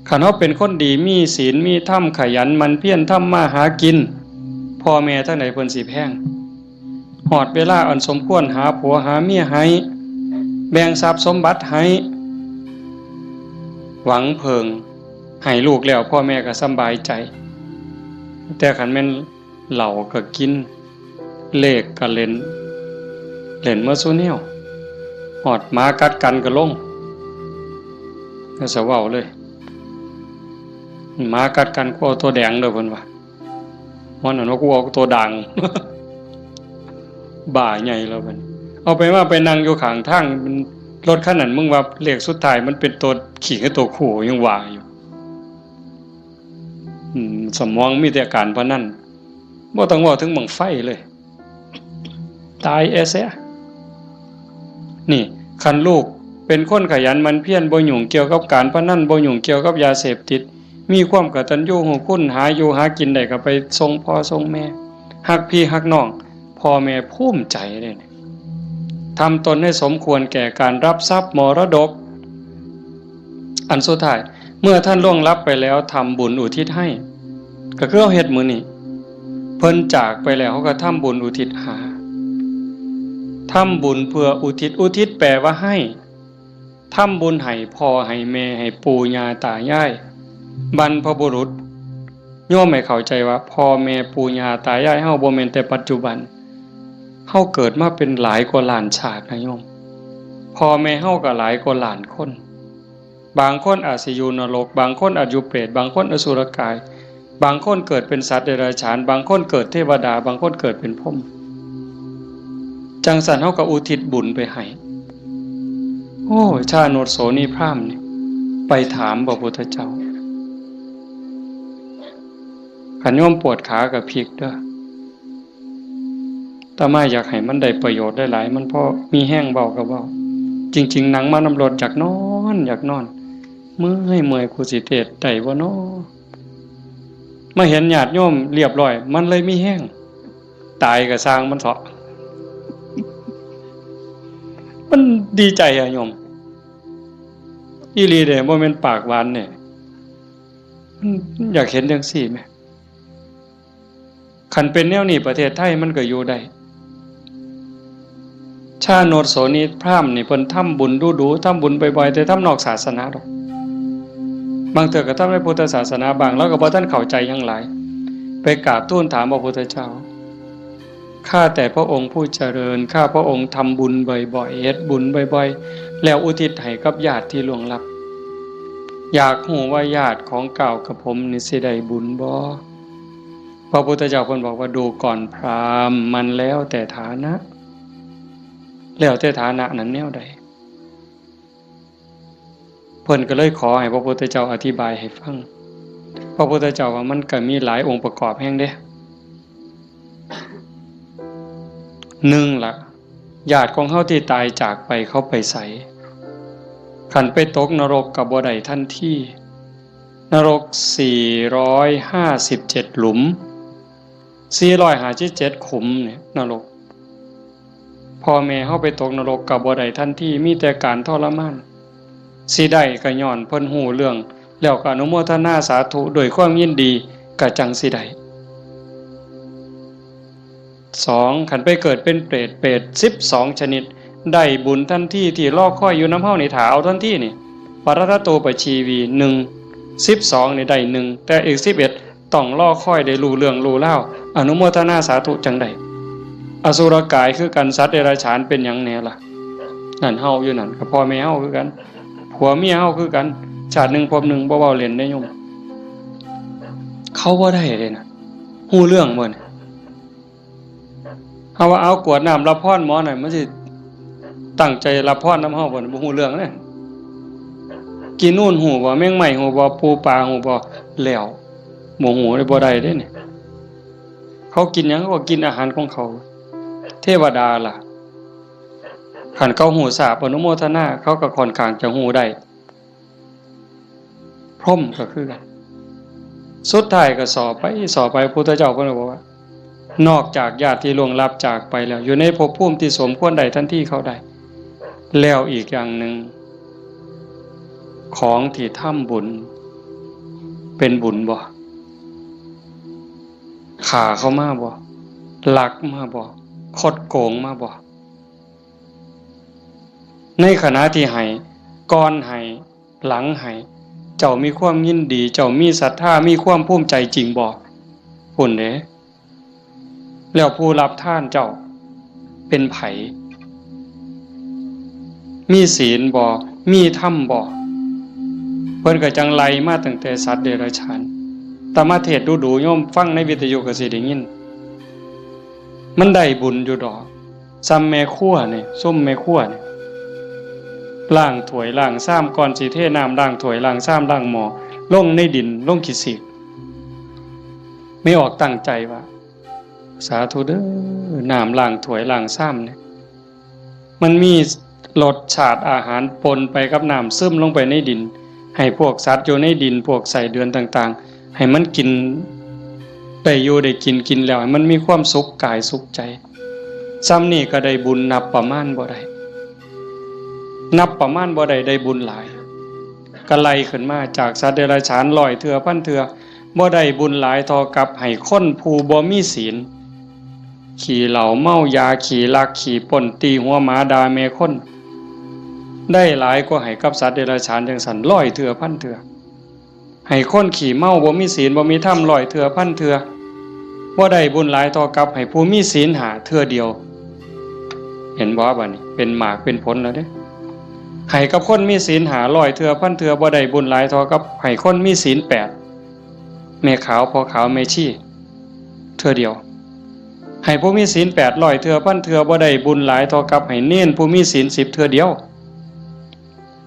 คันเฮาเป็นคนดี มีศีล มีธรรม ขยันหมั่นเพียรทำมาหากิน พ่อแม่ทั้งหลายเพิ่นสิแพง ฮอดเวลาอันสมควร หาผัวหาเมียให้ แบ่งทรัพย์สมบัติให้ หวังเพิ่ง ให้ลูกแล้ว พ่อแม่ก็สำบายใจ แต่คันแม่นเหล้าก็กิน เลขก็เล่น เล่นเมิดซุแนว ฮอดหมากัดกันก็ลง ก็สะเว้าเลย หมากัดกัน กูเอาตัวแดงเด้อ เพิ่นว่า มันนั่นว่า กูเอาตัวด่าง บ้าใหญ่แล้วบัดนี้ เอาไปว่าไปนั่งอยู่ข้างทาง มัน รถคันนั้น มึงว่าเลขสุดท้ายมันเป็นตัวขี้กับตัวคู่ ยังว่าอยู่ อืม สมองมีแต่การพนัน บ่ต้องเว้าถึงบั้งไฟเลย ตายแอเสีย นี่ คันลูกเป็นคนขยันหมั่นเพียร บ่ยุ่งเกี่ยวกับการพนัน บ่ยุ่งเกี่ยวกับยาเสพติด มีความกตัญญูรู้คุณ หาอยู่หากินได้ก็ไปส่งพ่อส่งแม่ ฮักพี่ฮักน้อง พ่อแม่ภูมิใจเด้ ทำตนให้สมควรแก่การรับทรัพย์มรดก อันสุดท้าย เมื่อท่านล่วงลับไปแล้ว ทำบุญอุทิศให้ ก็คือเฮาเฮ็ดมื้อนี้ เพิ่นจากไปแล้ว เฮาก็ทำบุญอุทิศหา ทำบุญเพื่ออุทิศ อุทิศแปลว่าให้ ทำบุญให้พ่อให้แม่ ให้ปู่ย่าตายาย บรรพบุรุษ โยมให้เข้าใจว่าพ่อแม่ปู่ย่าตายายเฮาบ่แม่นแต่ปัจจุบัน เฮาเกิดมาเป็นหลายกว่าล้านชาตินะโยม พ่อแม่เฮาก็หลายกว่าล้านคน บางคนอาจสิอยู่นรก บางคนอาจอยู่เปรต บางคนอสุรกาย บางคนเกิดเป็นสัตว์เดรัจฉาน บางคนเกิดเทวดา บางคนเกิดเป็นพรหม จั่งซั้นเฮาก็อุทิศบุญไปให้ โอ้ ชาโนชโสนีพราหมณ์นี่ ไปถามพระพุทธเจ้า คันโยมปวดขาก็พลิกเด้อ อาตมาอยากให้มันได้ประโยชน์หลายๆ มันพอมีแฮงเว้าก็เว้า จริงๆ นั่งมานำรถอยากนอน อยากนอน เมื่อย เมื่อย กูสิเทศน์ได้บ่น้อ มาเห็นญาติโยมเรียบร้อย มันเลยมีแฮง ตายก็ซ่างมันเถาะ มันดีใจอะโยม อีหลีเด้ บ่แม่นปากหวานเด้ มันอยากเห็นจั่งซี้แหม คันเป็นแนวนี้ประเทศไทยมันก็อยู่ได้ ชาโนชโสนีพราหมณ์นี่เพิ่นทำบุญดู๋ๆ ทำบุญบ่อยๆ แต่ทำนอกศาสนาดอก บางเทื่อก็ทำในพุทธศาสนาบ้าง ลาวก็บ่ทันเข้าใจหยังหลาย ไปกราบทูลถามพระพุทธเจ้า ข้าแต่พระองค์ผู้เจริญ ข้าพระองค์ทำบุญบ่อยๆ เฮ็ดบุญบ่อยๆ แล้วอุทิศให้กับญาติที่ล่วงลับ อยากฮู้ว่าญาติของก้าวกับผมนี่สิได้บุญบ่ พระพุทธเจ้าเพิ่นบอกว่า ดูก่อนพราหมณ์ มันแล้วแต่ฐานะ แล้วแต่ฐานะนั้นแนวใด เพิ่นก็เลยขอให้พระพุทธเจ้าอธิบายให้ฟัง พระพุทธเจ้าว่ามันก็มีหลายองค์ประกอบแฮงเด้ หนึ่งละ ญาติของเฮาที่ตายจากไปเขาไปไส คันไปตกนรกก็บ่ได้ทันที นรกสี่ร้อยห้าสิบเจ็ดหลุม สี่ร้อยห้าสิบเจ็ดขุมเนี่ยนรก พ่อแม่เฮาไปตกนรกก็บ่ได้ทันที มีแต่การทรมาน สิได้ก็ย้อนเพิ่นฮู้เรื่อง แล้วก็อนุโมทนาสาธุด้วยความยินดี ก็จั่งสิได้ สอง คันไปเกิดเป็นเปรต เปรตสิบสองชนิด ได้บุญทันที ที่รอคอยอยู่นำเฮานี่ ถ้าเอาทันทีนี่ ปรัตตโตปชีวี หนึ่ง สิบสองนี่ได้หนึ่ง แต่อีกสิบเอ็ด ต้องรอคอยได้รู้เรื่องรู้ราว อนุโมทนาสาธุจั่งได้ อสุรกายคือกัน สัตว์เดรัจฉานเป็นหยังแหน่ล่ะ นั่นเฮาอยู่นั่น ก็พ่อแม่เฮาคือกัน ผัวเมียเฮาคือกัน ชาติหนึ่งภพหนึ่ง บ่เว้าเล่นเด้โยม เขาบ่ได้เด้นะ ฮู้เรื่องบ่เนี่ย เฮาว่าเอากรวดน้ำรับพรหมอหน่อย มันสิตั้งใจรับพรนำเฮาบ่เนี่ย บ่ฮู้เรื่องเด้ กินนู่นฮู้บ่ แมงไม้ฮู้บ่ ปูปลาฮู้บ่ แล้ว บ่ฮู้เลย บ่ได้เด้เนี่ย เขากินหยัง เขาก็กินอาหารของเขา เทวดาล่ะ คันเขาฮู้ทราบอนุโมทนา เขาก็ค่อนข้างจะฮู้ได้ พรหมก็คือกัน สุดท้ายก็สอบไป สอบไป พุทธเจ้าเพิ่นก็บอกว่า นอกจากญาติที่ล่วงลับจากไปแล้ว อยู่ในภพภูมิที่สมควรได้ทันทีเขาได้ แล้วอีกอย่างหนึ่ง ของที่ทำบุญ เป็นบุญบ่ ฆ่าเขามาบ่ ลักมาบ่ คดโกงมาบ่ ในขณะที่ให้ ก่อนให้ หลังให้ เจ้ามีความยินดี เจ้ามีศรัทธา มีความภูมิใจจริงบ่ พุ้นเด้ แล้วผู้รับทานเจ้าเป็นไผ มีศีลบ่ มีธรรมบ่ เพิ่นก็จั่งไล่มาตั้งแต่สัตว์เดรัจฉาน อาตมาเทศน์ดู๋ๆ โยมฟังในวิทยุก็สิได้ยิน มันได้บุญอยู่ดอก ซ่ำแม่ครัวนี่ ซุมแม่ครัวนี่ ล้างถ้วยล้างชาม ก่อนสิเทน้ำล้างถ้วยล้างชามล้างหม้อ ลงในดิน ลงขี้สีก แม่ออกตั้งใจว่า สาธุเด้อ น้ำล้างถ้วยล้างชามเนี่ย มันมีรสชาติอาหารปนไปกับน้ำ ซึมลงไปในดิน ให้พวกสัตว์อยู่ในดิน พวกไส้เดือนต่างๆ ให้มันกิน ได้อยู่ได้กิน กินแล้วให้มันมีความสุขกายสุขใจ ซ่ำนี่ก็ได้บุญนับประมาณบ่ได้ นับประมาณบ่ได้ ได้บุญหลาย ก็ไล่ขึ้นมาจากสัตว์เดรัจฉานร้อยเทื่อพันเทื่อ บ่ได้บุญหลายเท่ากับให้คนผู้บ่มีศีล ขี้เหล้าเมายา ขี้ลักขี้ปล้น ตีหัวหมาด่าแม่คน ได้หลายกว่าให้กับสัตว์เดรัจฉานจั่งซั้นร้อยเทื่อพันเทื่อ ให้คนขี้เมาบ่มีศีลบ่มีธรรมร้อยเทื่อพันเทื่อ บ่ได้บุญหลายเท่ากับให้ผู้มีศีลห้าเทื่อเดียว เห็นบ่ บัดนี้เป็นหมากเป็นผลแล้วเด้ ให้กับคนมีศีลห้าร้อยเทื่อพันเทื่อ บ่ได้บุญหลายเท่ากับให้คนมีศีลแปด แม่ขาวพ่อขาวแม่ชีเทื่อเดียว ให้ผู้มีศีลแปดร้อยเทื่อพันเทื่อบ่ได้บุญหลายเท่ากับให้เณรผู้มีศีลสิบเทื่อเดียว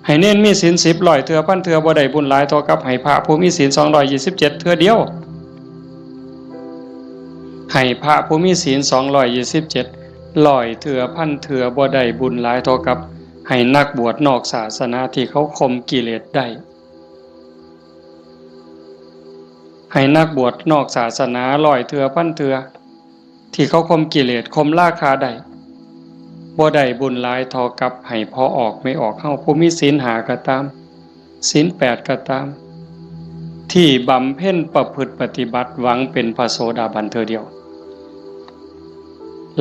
ให้เณรมีศีลสิบร้อยเทื่อพันเทื่อบ่ได้บุญหลายเท่ากับให้พระผู้มีศีลสองร้อยยี่สิบเจ็ดเทื่อเดียว ให้พระผู้มีศีลสองร้อยยี่สิบเจ็ดร้อยเทื่อพันเทื่อบ่ได้บุญหลายเท่ากับให้นักบวชนอกศาสนาที่เขาข่มกิเลสได้ ให้นักบวชนอกศาสนาร้อยเทื่อพันเทื่อที่เขาข่มกิเลสข่มราคะได้ บ่ได้บุญหลายเท่ากับให้พ่อออกแม่ออกเฮาผู้มีศีลห้าก็ตาม ศีลแปดก็ตาม ที่บำเพ็ญประพฤติปฏิบัติหวังเป็นพระโสดาบันเทื่อเดียว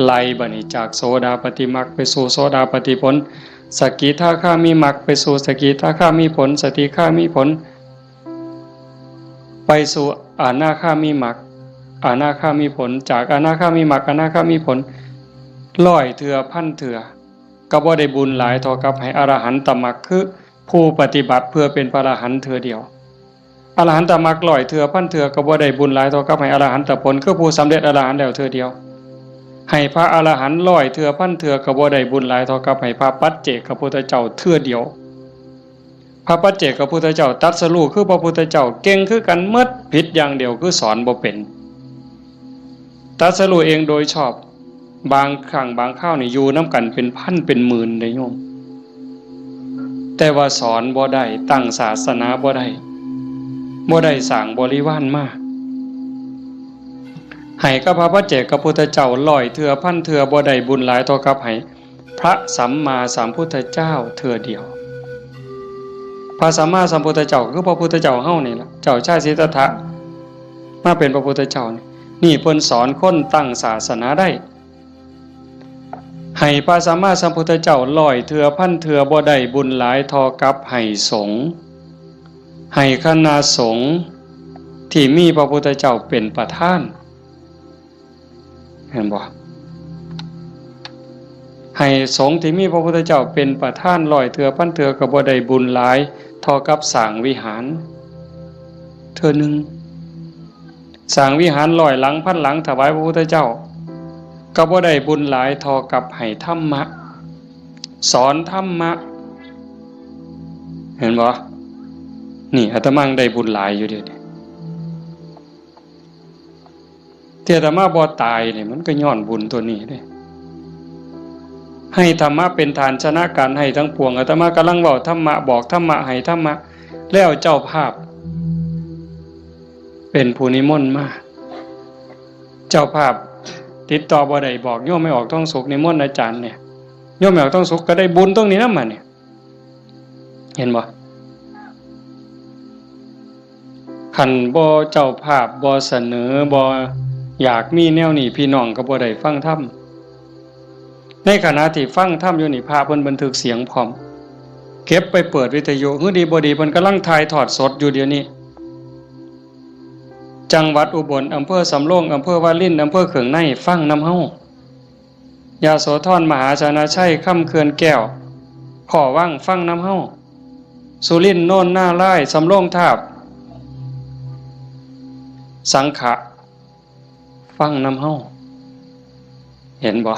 ไล่บัดนี้จากโสดาปัตติมรรคไปสู่โสดาปัตติผล สกิทาคามิมรรคไปสู่สกิทาคามิผล สกิทาคามิผล ไปสู่อนาคามิมรรค อนาคามิผล จากอนาคามิมรรค อนาคามิผล ร้อยเทื่อพันเทื่อ ก็บ่ได้บุญหลายเท่ากับให้อรหันตมรรค คือผู้ปฏิบัติเพื่อเป็นพระอรหันต์เทื่อเดียว อรหันตมรรคร้อยเทื่อพันเทื่อก็บ่ได้บุญหลายเท่ากับให้อรหันตผล คือผู้สำเร็จอรหันต์แล้วเทื่อเดียว ให้พระอรหันต์ร้อยเทื่อพันเทื่อก็บ่ได้บุญหลายเท่ากับให้พระปัจเจกพุทธเจ้าเทื่อเดียว พระปัจเจกพุทธเจ้าตรัสรู้คือพระพุทธเจ้าเก่งคือกันหมด ผิดอย่างเดียวคือสอนบ่เป็น ตรัสรู้เองโดยชอบ บางครั้งบางคราวนี่อยู่นำกันเป็นพันเป็นหมื่นเด้โยม แต่ว่าสอนบ่ได้ ตั้งศาสนาบ่ได้ บ่ได้สร้างบริวารมา ให้กับพระปัจเจกพุทธเจ้าร้อยเทื่อพันเทื่อบ่ได้บุญหลายเท่ากับให้พระสัมมาสัมพุทธเจ้าเทื่อเดียว พระสัมมาสัมพุทธเจ้าคือพระพุทธเจ้าเฮานี่ล่ะ เจ้าชายสิทธัตถะ มาเป็นพระพุทธเจ้านี่ นี่เพิ่นสอนคนตั้งศาสนาได้ ให้พระสัมมาสัมพุทธเจ้าร้อยเทื่อพันเทื่อบ่ได้บุญหลายเท่ากับให้สงฆ์ ให้คณะสงฆ์ที่มีพระพุทธเจ้าเป็นประธาน เห็นบ่ ให้สงฆ์ที่มีพระพุทธเจ้าเป็นประธานร้อยเทื่อพันเทื่อก็บ่ได้บุญหลายเท่ากับสร้างวิหาร เทื่อหนึ่ง สร้างวิหารร้อยหลังพันหลังถวายพระพุทธเจ้า ก็บ่ได้บุญหลายเท่ากับให้ธรรมะ สอนธรรมะ เห็นบ่ นี่อาตมายังได้บุญหลายอยู่เด้ ที่อาตมาบ่ตายนี่มันก็ย้อนบุญตัวนี้เด้ ให้ธรรมะเป็นทานชนะการให้ทั้งปวง อาตมากำลังเว้าธรรมะ บอกธรรมะ ให้ธรรมะ แล้วเจ้าภาพ เป็นผู้นิมนต์มา เจ้าภาพติดต่อบ่ได้ บอกโยมแม่ออกทองสุขนิมนต์อาจารย์เนี่ย โยมแม่ออกทองสุขก็ได้บุญตรงนี้นำมาเนี่ย เห็นบ่ คันบ่เจ้าภาพบ่เสนอ บ่อยากมีแนวนี้ พี่น้องก็บ่ได้ฟังธรรม ในขณะที่ฟังธรรมอยู่นี่ พระเพิ่นบันทึกเสียงพร้อม เก็บไปเปิดวิทยุ หื้อดีบ่ดีเพิ่นกำลังถ่ายทอดสดอยู่เดี๋ยวนี้ จังหวัดอุบล อำเภอสำโรง อำเภอวาริน อำเภอเขืองใน ฟังนำเฮา ยโสธร มหาชนะชัย คำเขื่อนแก้ว ขอวัง ฟังนำเฮา สุรินทร์ โนนนารายณ์ สำโรงทาบ สังขะ ฟังนำเฮา เห็นบ่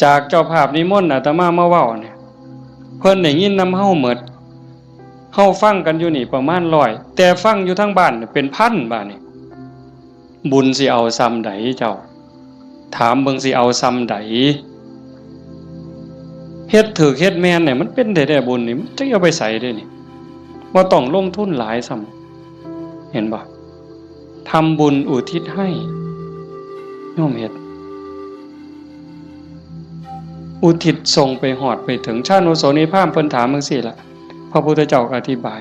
จากเจ้าภาพนิมนต์อาตมามาเว้าเนี่ย เพิ่นได้ยินนำเฮาหมด เฮาฟังกันอยู่นี่ประมาณร้อย แต่ฟังอยู่ทางบ้านเนี่ยเป็นพันบาดนี่ บุญสิเอาส่ำใดเจ้า ถามเบิ่งสิเอาส่ำใด เฮ็ดถูกเฮ็ดแม่นเนี่ยมันเป็นแท้ๆ บุญนี่ มันจักเอาไปไสเด้นี่ บ่ต้องลงทุนหลายซ้ำ เห็นบ่ ทำบุญอุทิศให้ โยมเฮ็ด อุทิศส่งไปฮอดไปถึง ชานุโสนีพราหมณ์เพิ่นถามจั่งซี้ล่ะ พระพุทธเจ้าก็อธิบาย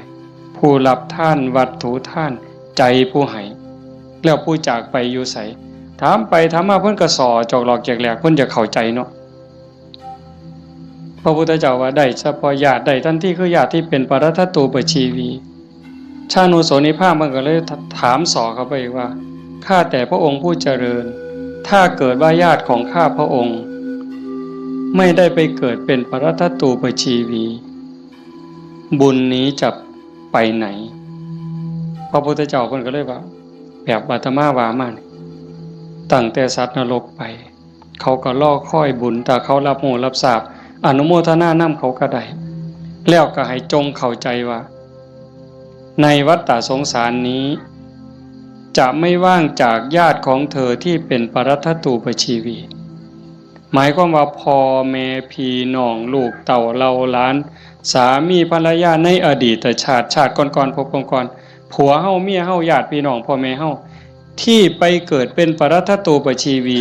ผู้รับทานวัตถุทาน ใจผู้ให้ แล้วผู้จากไปอยู่ไส ถามไปถามมาเพิ่นก็ส่อจอกหลอกแจกแหลก เพิ่นจะเข้าใจเนาะ พระพุทธเจ้าว่าได้เฉพาะญาติ ได้ทันทีคือญาติที่เป็นปรัตถตูปชีวี ชานุโสนีพราหมณ์มันก็เลยถามส่อเข้าไปอีกว่า ข้าแต่พระองค์ผู้เจริญ ถ้าเกิดว่าญาติของข้าพระองค์ ไม่ได้ไปเกิดเป็นปรัตถตูปชีวี บุญนี้จะไปไหน ระพุทธเจ้าเพิ่นก็เลยว่า แบบอาตมาว่ามานี่ ตั้งแต่สัตว์นรกไป เขาก็รอคอยบุญ ถ้าเขารับรู้รับทราบ อนุโมทนานำเขาก็ได้ แล้วก็ให้จงเข้าใจว่า ในวัฏฏะสงสารนี้ จะไม่ว่างจากญาติของเธอที่เป็นปรัตถตูปชีวี หมายความว่าพ่อแม่พี่น้องลูกเต้าเหล่าหลาน สามีภรรยาในอดีตชาติ ชาติก่อนๆ ภพก่อนๆ ผัวเฮาเมียเฮาญาติพี่น้องพ่อแม่เฮา ที่ไปเกิดเป็นปรัตถตูปชีวี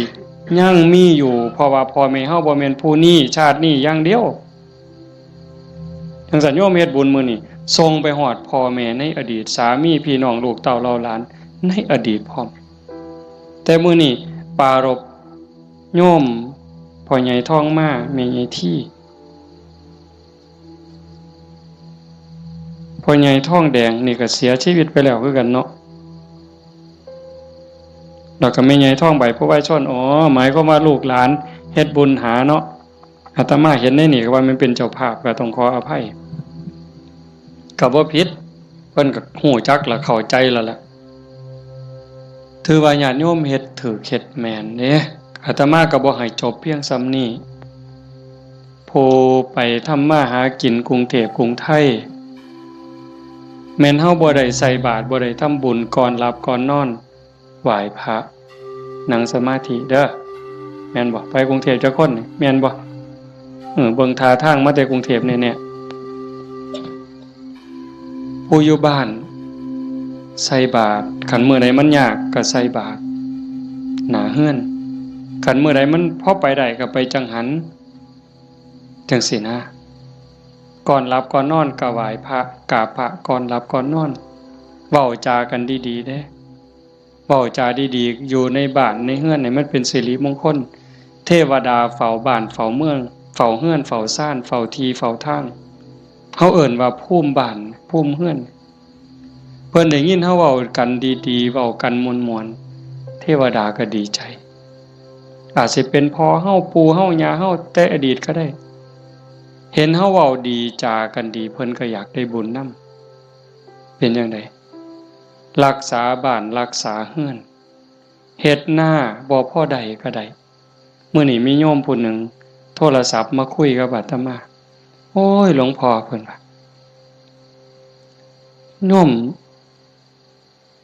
ยังมีอยู่ เพราะว่าพ่อแม่เฮาบ่แม่นผู้นี้ชาตินี้อย่างเดียว จังซั่นโยมเฮ็ดบุญมื้อนี้ ส่งไปฮอดพ่อแม่ในอดีต สามีพี่น้องลูกเต้าเหล่าหลานในอดีตพร้อม แต่มื้อนี้ปรารภโยมพ่อใหญ่ทองมา แม่ใหญ่ที พ่อใหญ่ทองแดงนี่ก็เสียชีวิตไปแล้วคือกันเนาะ แล้วก็แม่ใหญ่ทองใบผู้ไวชน อ๋อ หมายความว่าลูกหลานเฮ็ดบุญหาเนาะ อาตมาเห็นในนี่ก็ว่ามันเป็นเจ้าภาพ ก็ต้องขออภัย ก็บ่ผิด เพิ่นก็ฮู้จักและเข้าใจแล้วล่ะ ถือว่าญาติโยมเฮ็ดถูกเฮ็ดแม่นเด้ อาตมาก็บ่ให้จบเพียงส่ำนี้ ผู้ไปทำมาหากินกรุงเทพกรุงไทย แม่นเฮาบ่ได้ใส่บาตร บ่ได้ทำบุญ ก่อนหลับก่อนนอน ไหว้พระ นั่งสมาธิเด้อ แม่นบ่ ไปกรุงเทพจักคนนี่ แม่นบ่ เออ เบิ่งท่าทางมาแต่กรุงเทพแน่ๆ ผู้อยู่บ้านใส่บาตร คันมื้อใดมันยากก็ใส่บาตรหน้าเฮือน คันมื้อใดมันพอไปได้ก็ไปจังหัน จังซี้นะ ก่อนหลับก่อนนอนก็ไหว้พระ กราบพระก่อนหลับก่อนนอน เว้าจากันดีๆ เด้ เว้าจาดีๆ อยู่ในบ้านในเฮือนให้มันเป็นสิริมงคล เทวดาเฝ้าบ้านเฝ้าเมือง เฝ้าเฮือนเฝ้าซาน เฝ้าที่เฝ้าทาง เฮาเอิ้นว่าภูมิบ้านภูมิเฮือน เพิ่นได้ยินเฮาเว้ากันดีๆ เว้ากันม่วนๆ เทวดาก็ดีใจ อาจสิเป็นพ่อเฮา ปู่เฮา ย่าเฮา แต่อดีตก็ได้ เห็นเฮาเว้าดีจากันดี เพิ่นก็อยากได้บุญนำ เป็นจั่งใด รักษาบ้านรักษาเฮือน เฮ็ดนาบ่พอได้ก็ได้ มื้อนี้มีโยมผู้หนึ่งโทรศัพท์มาคุยกับอาตมา โอ้ย หลวงพ่อ เพิ่นว่า โยม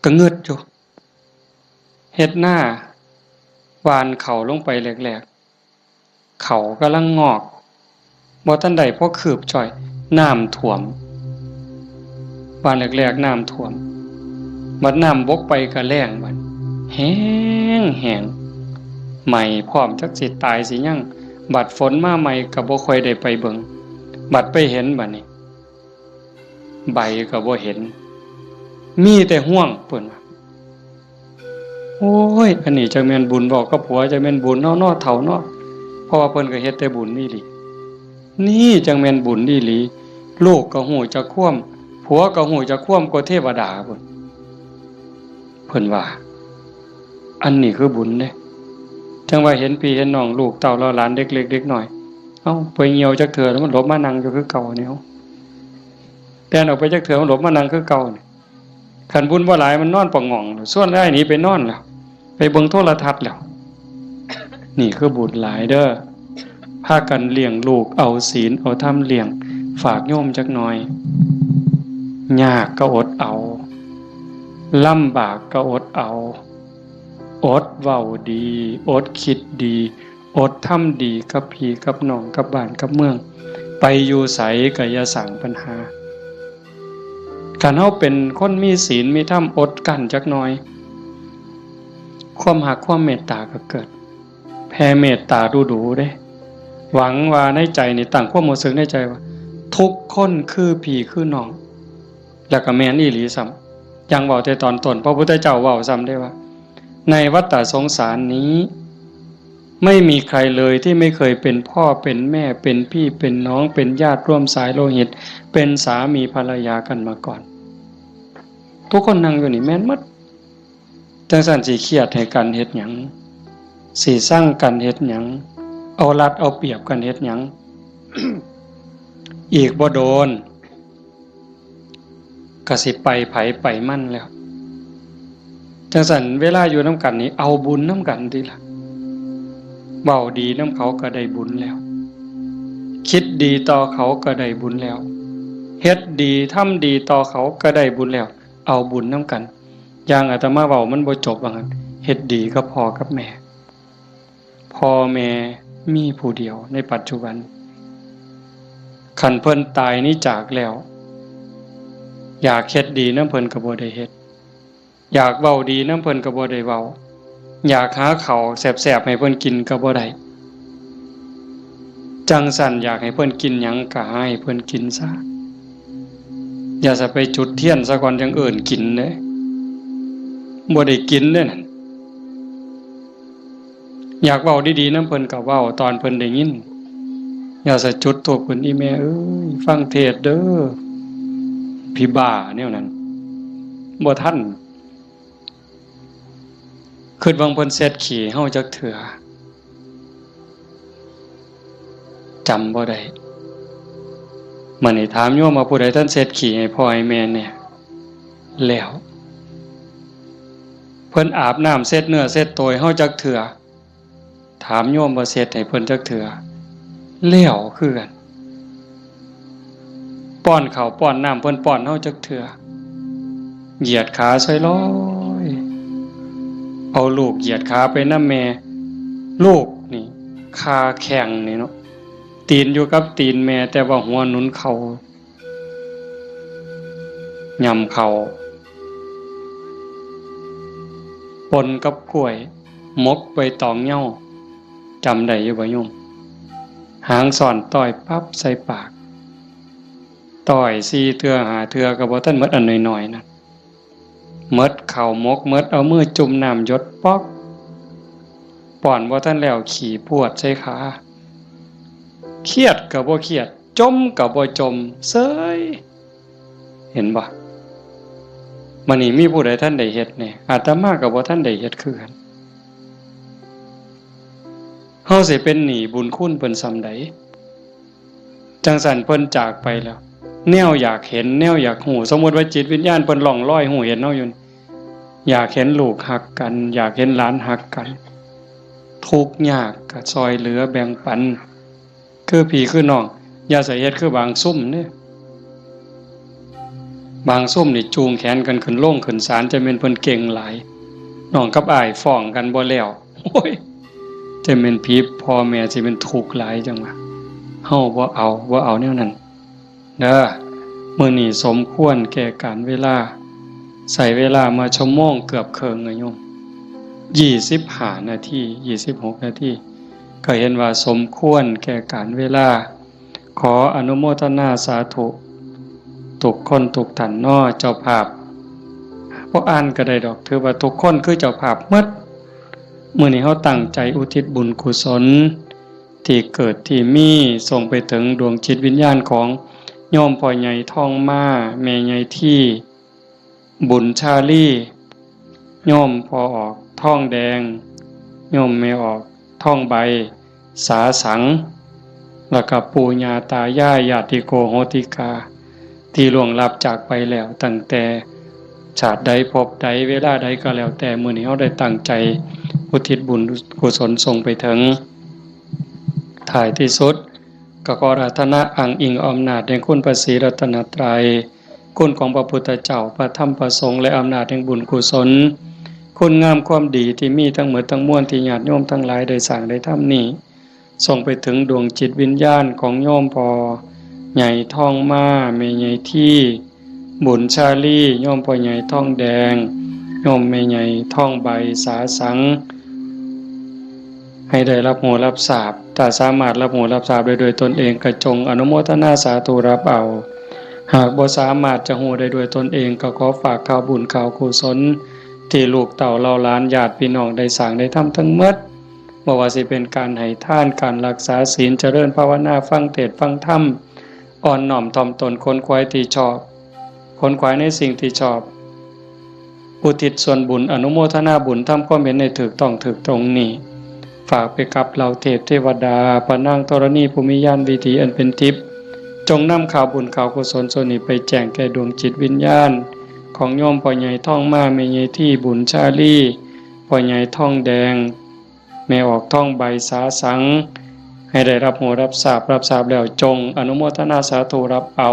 ก็งึดอยู่ เฮ็ดนา หว่านเข้าลงไปแรกๆ เข้ากำลังงอก บ่ทันได้พอคืบจ้อย น้ำท่วม หว่านแรกๆ น้ำท่วม บัดน้ำบกไปก็แล้งบัด แห้งแห้ง ไหม้พร้อม จักสิตายสิหยัง บัดฝนมาใหม่ก็บ่ค่อยได้ไปเบิ่ง บัดไปเห็นบัดนี้ ใบก็บ่เห็น มีแต่ฮวง เพิ่นว่า โอ้ย อันนี้จักแม่นบุญเว้ากับผัว จักแม่นบุญเนาะ เนาะ เฒ่าเนาะ เพราะว่าเพิ่นก็เฮ็ดแต่บุญอีหลี นี่จักแม่นบุญอีหลี ลูกก็ฮู้จักความ ผัวก็ฮู้จักความ กว่าเทวดาพุ้น เพิ่นว่า อันนี้คือบุญเด้ จั่งว่าเห็นพี่เห็นน้อง ลูกเต้าเหล่าหลาน เด็กเล็กเด็กน้อย เอ้า ไปเหี่ยวจักเทื่อแล้วมันหลบมานั่งอยู่คือเก่านี่ แล่นออกไปจักเทื่อมันหลบมานั่งคือเก่านี่ คันบุญบ่หลายมันนอนปะหง่อง ส่วนอ้ายหนีไปนอนแล้ว ไปเบิ่งโทรทัศน์แล้ว นี่คือบุญหลายเด้อ พากันเลี้ยงลูก เอาศีลเอาธรรมเลี้ยง ฝากโยมจักหน่อย ยากก็อดเอา ลำบากก็อดเอา อดเว้าดี อดคิดดี อดทำดีกับพี่กับน้อง กับบ้านกับเมือง ไปอยู่ไสก็อย่าสร้างปัญหา คันเฮาเป็นคนมีศีลมีธรรม อดกลั้นจักหน่อย ความฮักความเมตตาก็เกิด แผ่เมตตาดูๆ เด้ หวังว่าในใจนี่ ตั้งความรู้สึกในใจว่า ทุกคนคือพี่คือน้อง แล้วก็แม่นอีหลีซ้ำ อย่างเว้าแต่ตอนต้น พระพุทธเจ้าเว้าซ้ำเด้ว่า ในวัฏฏะสงสารนี้ ไม่มีใครเลยที่ไม่เคยเป็นพ่อเป็นแม่ เป็นพี่เป็นน้อง เป็นญาติร่วมสายโลหิต เป็นสามีภรรยากันมาก่อน ทุกคนนั่งอยู่นี่แม่นหมด จั่งซั้นสิเครียดให้กันเฮ็ดหยัง สิซังกันเฮ็ดหยัง เอารัดเอาเปรียบกันเฮ็ดหยัง อีกบ่โดน ก็สิไปไผไปมันแล้ว จั่งซั้นเวลาอยู่นำกันนี่เอาบุญนำกันติล่ะ เว้าดีนำเขาก็ได้บุญแล้ว คิดดีต่อเขาก็ได้บุญแล้ว เฮ็ดดีทำดีต่อเขาก็ได้บุญแล้ว เอาบุญนำกัน อย่างอาตมาเว้ามันบ่จบว่างั้น เฮ็ดดีกับพ่อกับแม่ พ่อแม่มีผู้เดียวในปัจจุบัน คันเพิ่นตายหนีจากแล้ว อยากเฮ็ดดีนำเพิ่นก็บ่ได้เฮ็ด อยากเว้าดีนำเพิ่นก็บ่ได้เว้า อยากหาข้าวแซ่บๆให้เพิ่นกินก็บ่ได้ จั่งซั้นอยากให้เพิ่นกินหยังก็หาให้เพิ่นกินซะ อย่าซะไปจุดเทียนซะก่อนจั่งเอิ้นกินเด้ บ่ได้กินเด้นั่น อยากเว้าดีๆนำเพิ่นก็เว้าตอนเพิ่นได้ยิน อย่าซะจุดธูปขึ้น อีแม่เอ้ย ฟังเทศน์เด้อ ผีบ้าแนวนั้น บ่ทัน คิดว่าเพิ่นเช็ดขี้เฮาจักเทื่อ จำบ่ได้ มื้อนี้ถามโยมว่าผู้ใดทันเช็ดขี้ให้พ่อให้แม่แน่ แล้ว เพิ่นอาบน้ำเช็ดเนื้อเช็ดตัวให้เฮาจักเทื่อ ถามโยมว่าเช็ดให้เพิ่นจักเทื่อ แล้วคือกัน ป้อนข้าวป้อนน้ำเพิ่นป้อนเฮาจักเทื่อ เหยียดขาใส่ลอย เอาลูกเหยียดขาไปนำแม่ ลูกนี่ คาแข้งนี่เนาะ ตีนอยู่กับตีนแม่ แต่ว่าหัวหนุนเข่า ย่ำเข่า ปนกับกล้วย หมกใบตองเหย้า จำได้อยู่บ่โยม หางซ่อนต้อยปั๊บใส่ปาก ต้อยสี่เทื่อห้าเทื่อก็บ่ทันหมดอันน้อยๆนั่น หมดข้าวหมก หมดเอามือจุ่มน้ำหยดป๊อก ป้อนบ่ทันแล้วขี้พรวดใส่ขา เครียดก็บ่เครียด จ่มก็บ่จ่ม เซย เห็นบ่ มื้อนี้มีผู้ใดทันได้เฮ็ดแน่ อาตมาก็บ่ทันได้เฮ็ดคือกัน เฮาสิเป็นหนี้บุญคุณเพิ่นส่ำใด จั่งซั้นเพิ่นจากไปแล้ว แนวอยากเห็น แนวอยากฮู้ สมมุติว่าจิตวิญญาณเพิ่นล่องลอยฮู้เห็นเฮาอยู่ อยากเห็นลูกฮักกัน อยากเห็นหลานฮักกัน ทุกข์ยากก็ซ่อยเหลือแบ่งปัน คือพี่คือน้อง อย่าใส่เฮ็ดคือบางซุมเด้ บางซุมนี่จูงแขนกันขึ้นโรงขึ้นศาล จะแม่นเพิ่นเก่งหลาย น้องกับอ้ายฟ้องกันบ่แล้ว โอ้ย จะแม่นผีพ่อแม่สิเป็นทุกข์หลายจังวะ เฮาบ่เอา บ่เอาแนวนั้น เด้อ มื้อนี้สมควรแก่กาลเวลา ใช้เวลามาชั่วโมงเกือบเคิ่งอะโยม ยี่สิบห้านาที ยี่สิบหกนาที ก็เห็นว่าสมควรแก่กาลเวลา ขออนุโมทนาสาธุ ทุกคนทุกท่านเนาะ เจ้าภาพ บ่อ่านก็ได้ดอก ถือว่าทุกคนคือเจ้าภาพหมด มื้อนี้เฮาตั้งใจอุทิศบุญกุศล ที่เกิดที่มี ส่งไปถึงดวงจิตวิญญาณของโยมพ่อใหญ่ทองมา แม่ใหญ่ที่ บุญชาลี โยมพ่อออกทองแดง โยมแม่ออกทองใบ สาสัง แล้วก็ปู่ย่าตายาย ญาติโกโหติกา ที่ล่วงลับจากไปแล้ว ตั้งแต่ชาติใดภพใดเวลาใดก็แล้วแต่ มื้อนี้เฮาได้ตั้งใจอุทิศบุญกุศลส่งไปถึง ท้ายที่สุด ก็ขออาราธนาอ้างอิงอำนาจแห่งคุณพระศรีรัตนตรัย คุณของพระพุทธเจ้า พระธรรม พระสงฆ์ และอำนาจแห่งบุญกุศล คุณงามความดีที่มีทั้งหมดทั้งมวลที่ญาติโยมทั้งหลายได้สร้างได้ทำนี้ ส่งไปถึงดวงจิตวิญญาณของโยมพ่อใหญ่ทองมา แม่ใหญ่ที่ บุญชาลี โยมพ่อใหญ่ทองแดง โยมแม่ใหญ่ทองใบ สาสัง ให้ได้รับรู้รับทราบ ถ้าสามารถรับรู้รับทราบได้ด้วยตนเองก็จงอนุโมทนาสาธุรับเอา หากบ่สามารถจะรู้ได้ด้วยตนเองก็ขอฝากข่าวบุญข่าวกุศล ที่ลูกเต้าเหล่าหลานญาติพี่น้องได้สร้างได้ทำทั้งหมด บ่ว่าสิเป็นการให้ทาน การรักษาศีล เจริญภาวนา ฟังเทศน์ฟังธรรม อ่อนน้อมถ่อมตน ขนขวายที่ชอบ ขนขวายในสิ่งที่ชอบ อุทิศส่วนบุญ อนุโมทนาบุญ ทำความเห็นให้ถูกต้องถูกตรงนี้ ฝากไปกับเหล่าเทพเทวดา พระนางธรณีผู้มีญาณวิถีอันเป็นทิพย์ จงนำข่าวบุญข่าวกุศลส่วนนี้ไปแจ้งแก่ดวงจิตวิญญาณ ของโยมพ่อใหญ่ทองมา แม่ใหญ่ที่บุญชาลี พ่อใหญ่ทองแดง แม่ออกทองใบสาสัง ให้ได้รับรู้รับทราบ รับทราบแล้วจงอนุโมทนาสาธุรับเอา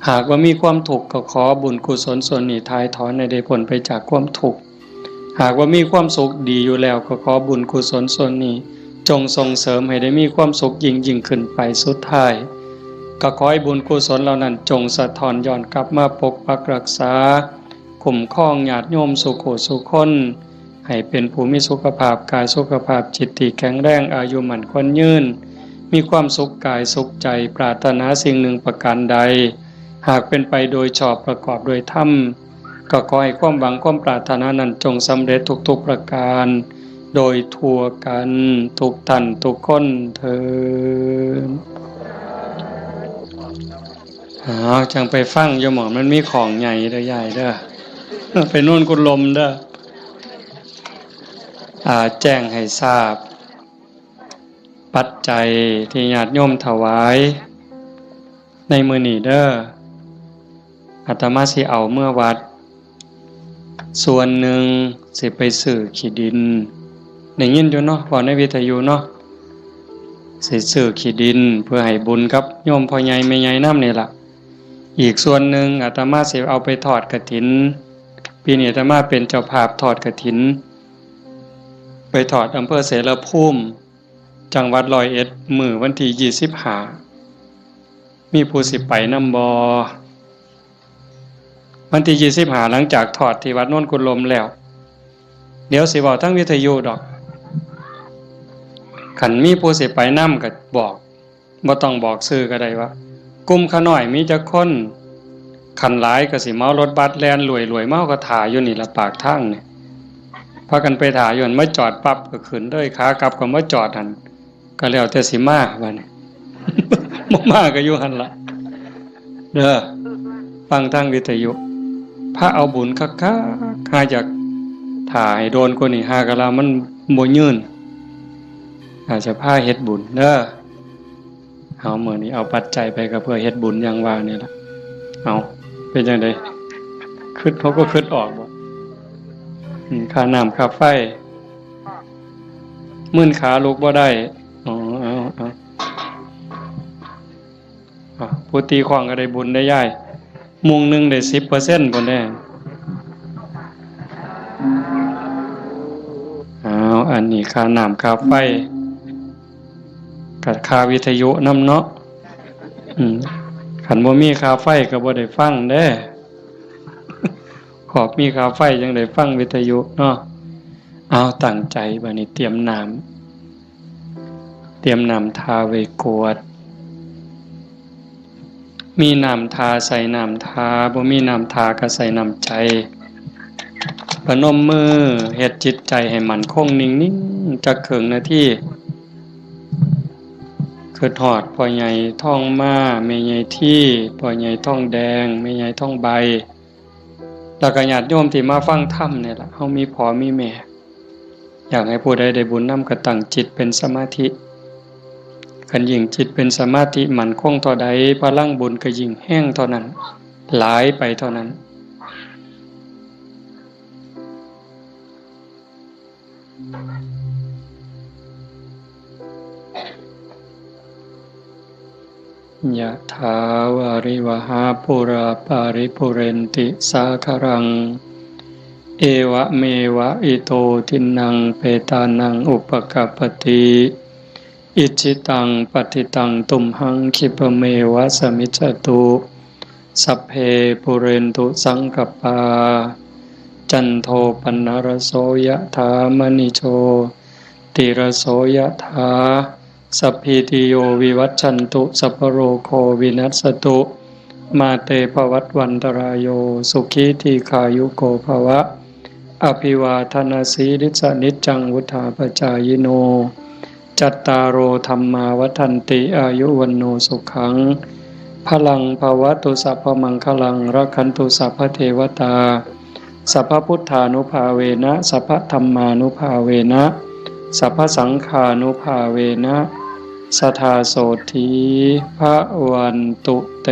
หากว่ามีความทุกข์ก็ขอบุญกุศลส่วนนี้ถ่ายถอนให้ได้พ้นไปจากความทุกข์ หากว่ามีความสุขดีอยู่แล้วก็ขอบุญกุศลส่วนนี้ จงส่งเสริมให้ได้มีความสุขยิ่งยิ่งขึ้นไป สุดท้าย ก็ขอให้บุญกุศลเหล่านั้นจงสะท้อนย้อนกลับมาปกปักรักษา คุ้มครองญาติโยมสู่ผู้สู่คน ให้เป็นผู้มีสุขภาพกายสุขภาพจิตที่แข็งแรง อายุมั่นขวัญยืน มีความสุขกายสุขใจ ปรารถนาสิ่งหนึ่งประการใด หากเป็นไปโดยชอบประกอบโดยธรรม ก็ขอให้ความหวังความปรารถนานั้นจงสำเร็จทุกๆประการ โดยทั่วกันทุกท่านทุกคนเทอญ อ้าว จั่งไปฟังอยู่หม่องมันมีของใหญ่เด้อยายเด้อ ไปโน่นกุดลมเด้อ อ่า แจ้งให้ทราบ ปัจจัยที่ญาติโยมถวายในมื้อนี้เด้อ อาตมาสิเอาเมือวัด ส่วนหนึ่งสิไปซื้อขี้ดิน ได้ยินอยู่เนาะ เว้าในวิทยุเนาะ สิซื้อขี้ดินเพื่อให้บุญกับโยมพ่อใหญ่แม่ใหญ่นำนี่ล่ะ อีกส่วนหนึ่งอาตมาสิเอาไปทอดกฐิน ปีนี้อาตมาเป็นเจ้าภาพทอดกฐิน ไปทอดอำเภอเสรภูมิ จังหวัดร้อยเอ็ด มื้อวันที่ยี่สิบห้า มีผู้สิไปนำบ่ วันที่ยี่สิบห้า หลังจากทอดที่วัดโนนกุดลมแล้ว เดี๋ยวสิเว้าทางวิทยุดอก คันมีผู้สิไปนำก็บอก บ่ต้องบอกชื่อก็ได้ว่า กลุ่มข้าน้อยมีจักคน คันหลายก็สิเหมารถบัสแล่นรวยๆ มา เฮาก็ถ่าอยู่นี่ล่ะปากทางนี่ พากันไปถ่าอยู่หั่น มาจอดปั๊บก็ขึ้นเลย ขากลับก็มาจอดหั่น ก็แล้วแต่สิมาบัดนี้ บ่มาก็อยู่หั่นล่ะ เด้อ ฟังทางวิทยุ พาเอาบุญคักๆ หาอยากถ่าให้โดนกว่านี้ หากะลามันบ่ยืน อาจจะพาเฮ็ดบุญเด้อ เอามื้อนี้เอาปัจจัยไปก็เพื่อเฮ็ดบุญอย่างว่านี่ล่ะ เอา เป็นจั่งใด คิด เขาก็คิดออกบ่ อืม ค่าน้ำค่าไฟ มึนขาลุกบ่ได้ อ๋อ เอา เอา อ่ะ ผู้ตีค้องก็ได้บุญได้ยาย มุ้งหนึ่งได้สิบเปอร์เซ็นต์ พุ้นเด้ อ้าว อันนี้ค่าน้ำค่าไฟ กับค่าวิทยุนำเนาะ อืม คันบ่มีค่าไฟก็บ่ได้ฟังเด้ ขอบมีค่าไฟจั่งได้ฟังวิทยุเนาะ เอา ตั้งใจบัดนี้เตรียมน้ำ เตรียมน้ำทาไว้กรวด มีน้ำทาใส่น้ำทา บ่มีน้ำทาก็ใส่น้ำใจ พนมมือเฮ็ดจิตใจให้มั่นคงนิ่งๆ จักครึ่งนาที คิดฮอดพ่อใหญ่ทองมา แม่ใหญ่ที พ่อใหญ่ทองแดง แม่ใหญ่ทองใบ แล้วก็ญาติโยมที่มาฟังธรรมนี่ล่ะ เฮามีพ่อมีแม่ อยากให้ผู้ใดได้บุญนำก็ตั้งจิตเป็นสมาธิ คันยิ่งจิตเป็นสมาธิมั่นคงเท่าใด พลังบุญก็ยิ่งแฮงเท่านั้น หลายไปเท่านั้น ยะถาวาริวหาปูราปาริปุเรนติสาคารัง เอวะเมวะอิโตทินนังเปตานังอุปกัปปติ อิจฉิตังปัตถิตังตุมหังคิปะเมวะสมิจจตุ สัพเพปุเรนตุสังกปปา จันโทปนรโสยะถามณิโชติรโสยะถา สัพพีติโยวิวัชชันตุ สัพพโรโควินัสสตุ มาเตภวัตวันตรายโย สุขีทีขายุโกภวะ อภิวาทนาสีลิสนิจจังวุธาปจายิโน จัตตาโรธรรมาวัฒนติ อายุวันโนสุขัง พลังภวตุ สัพพมังคลัง รักขันตุ สัพพเทวตา สัพพพุทธานุภาเวนะ สัพพธรรมานุภาเวนะ สัพพสังฆานุภาเวนะ สทาโสธี พระวันตุเต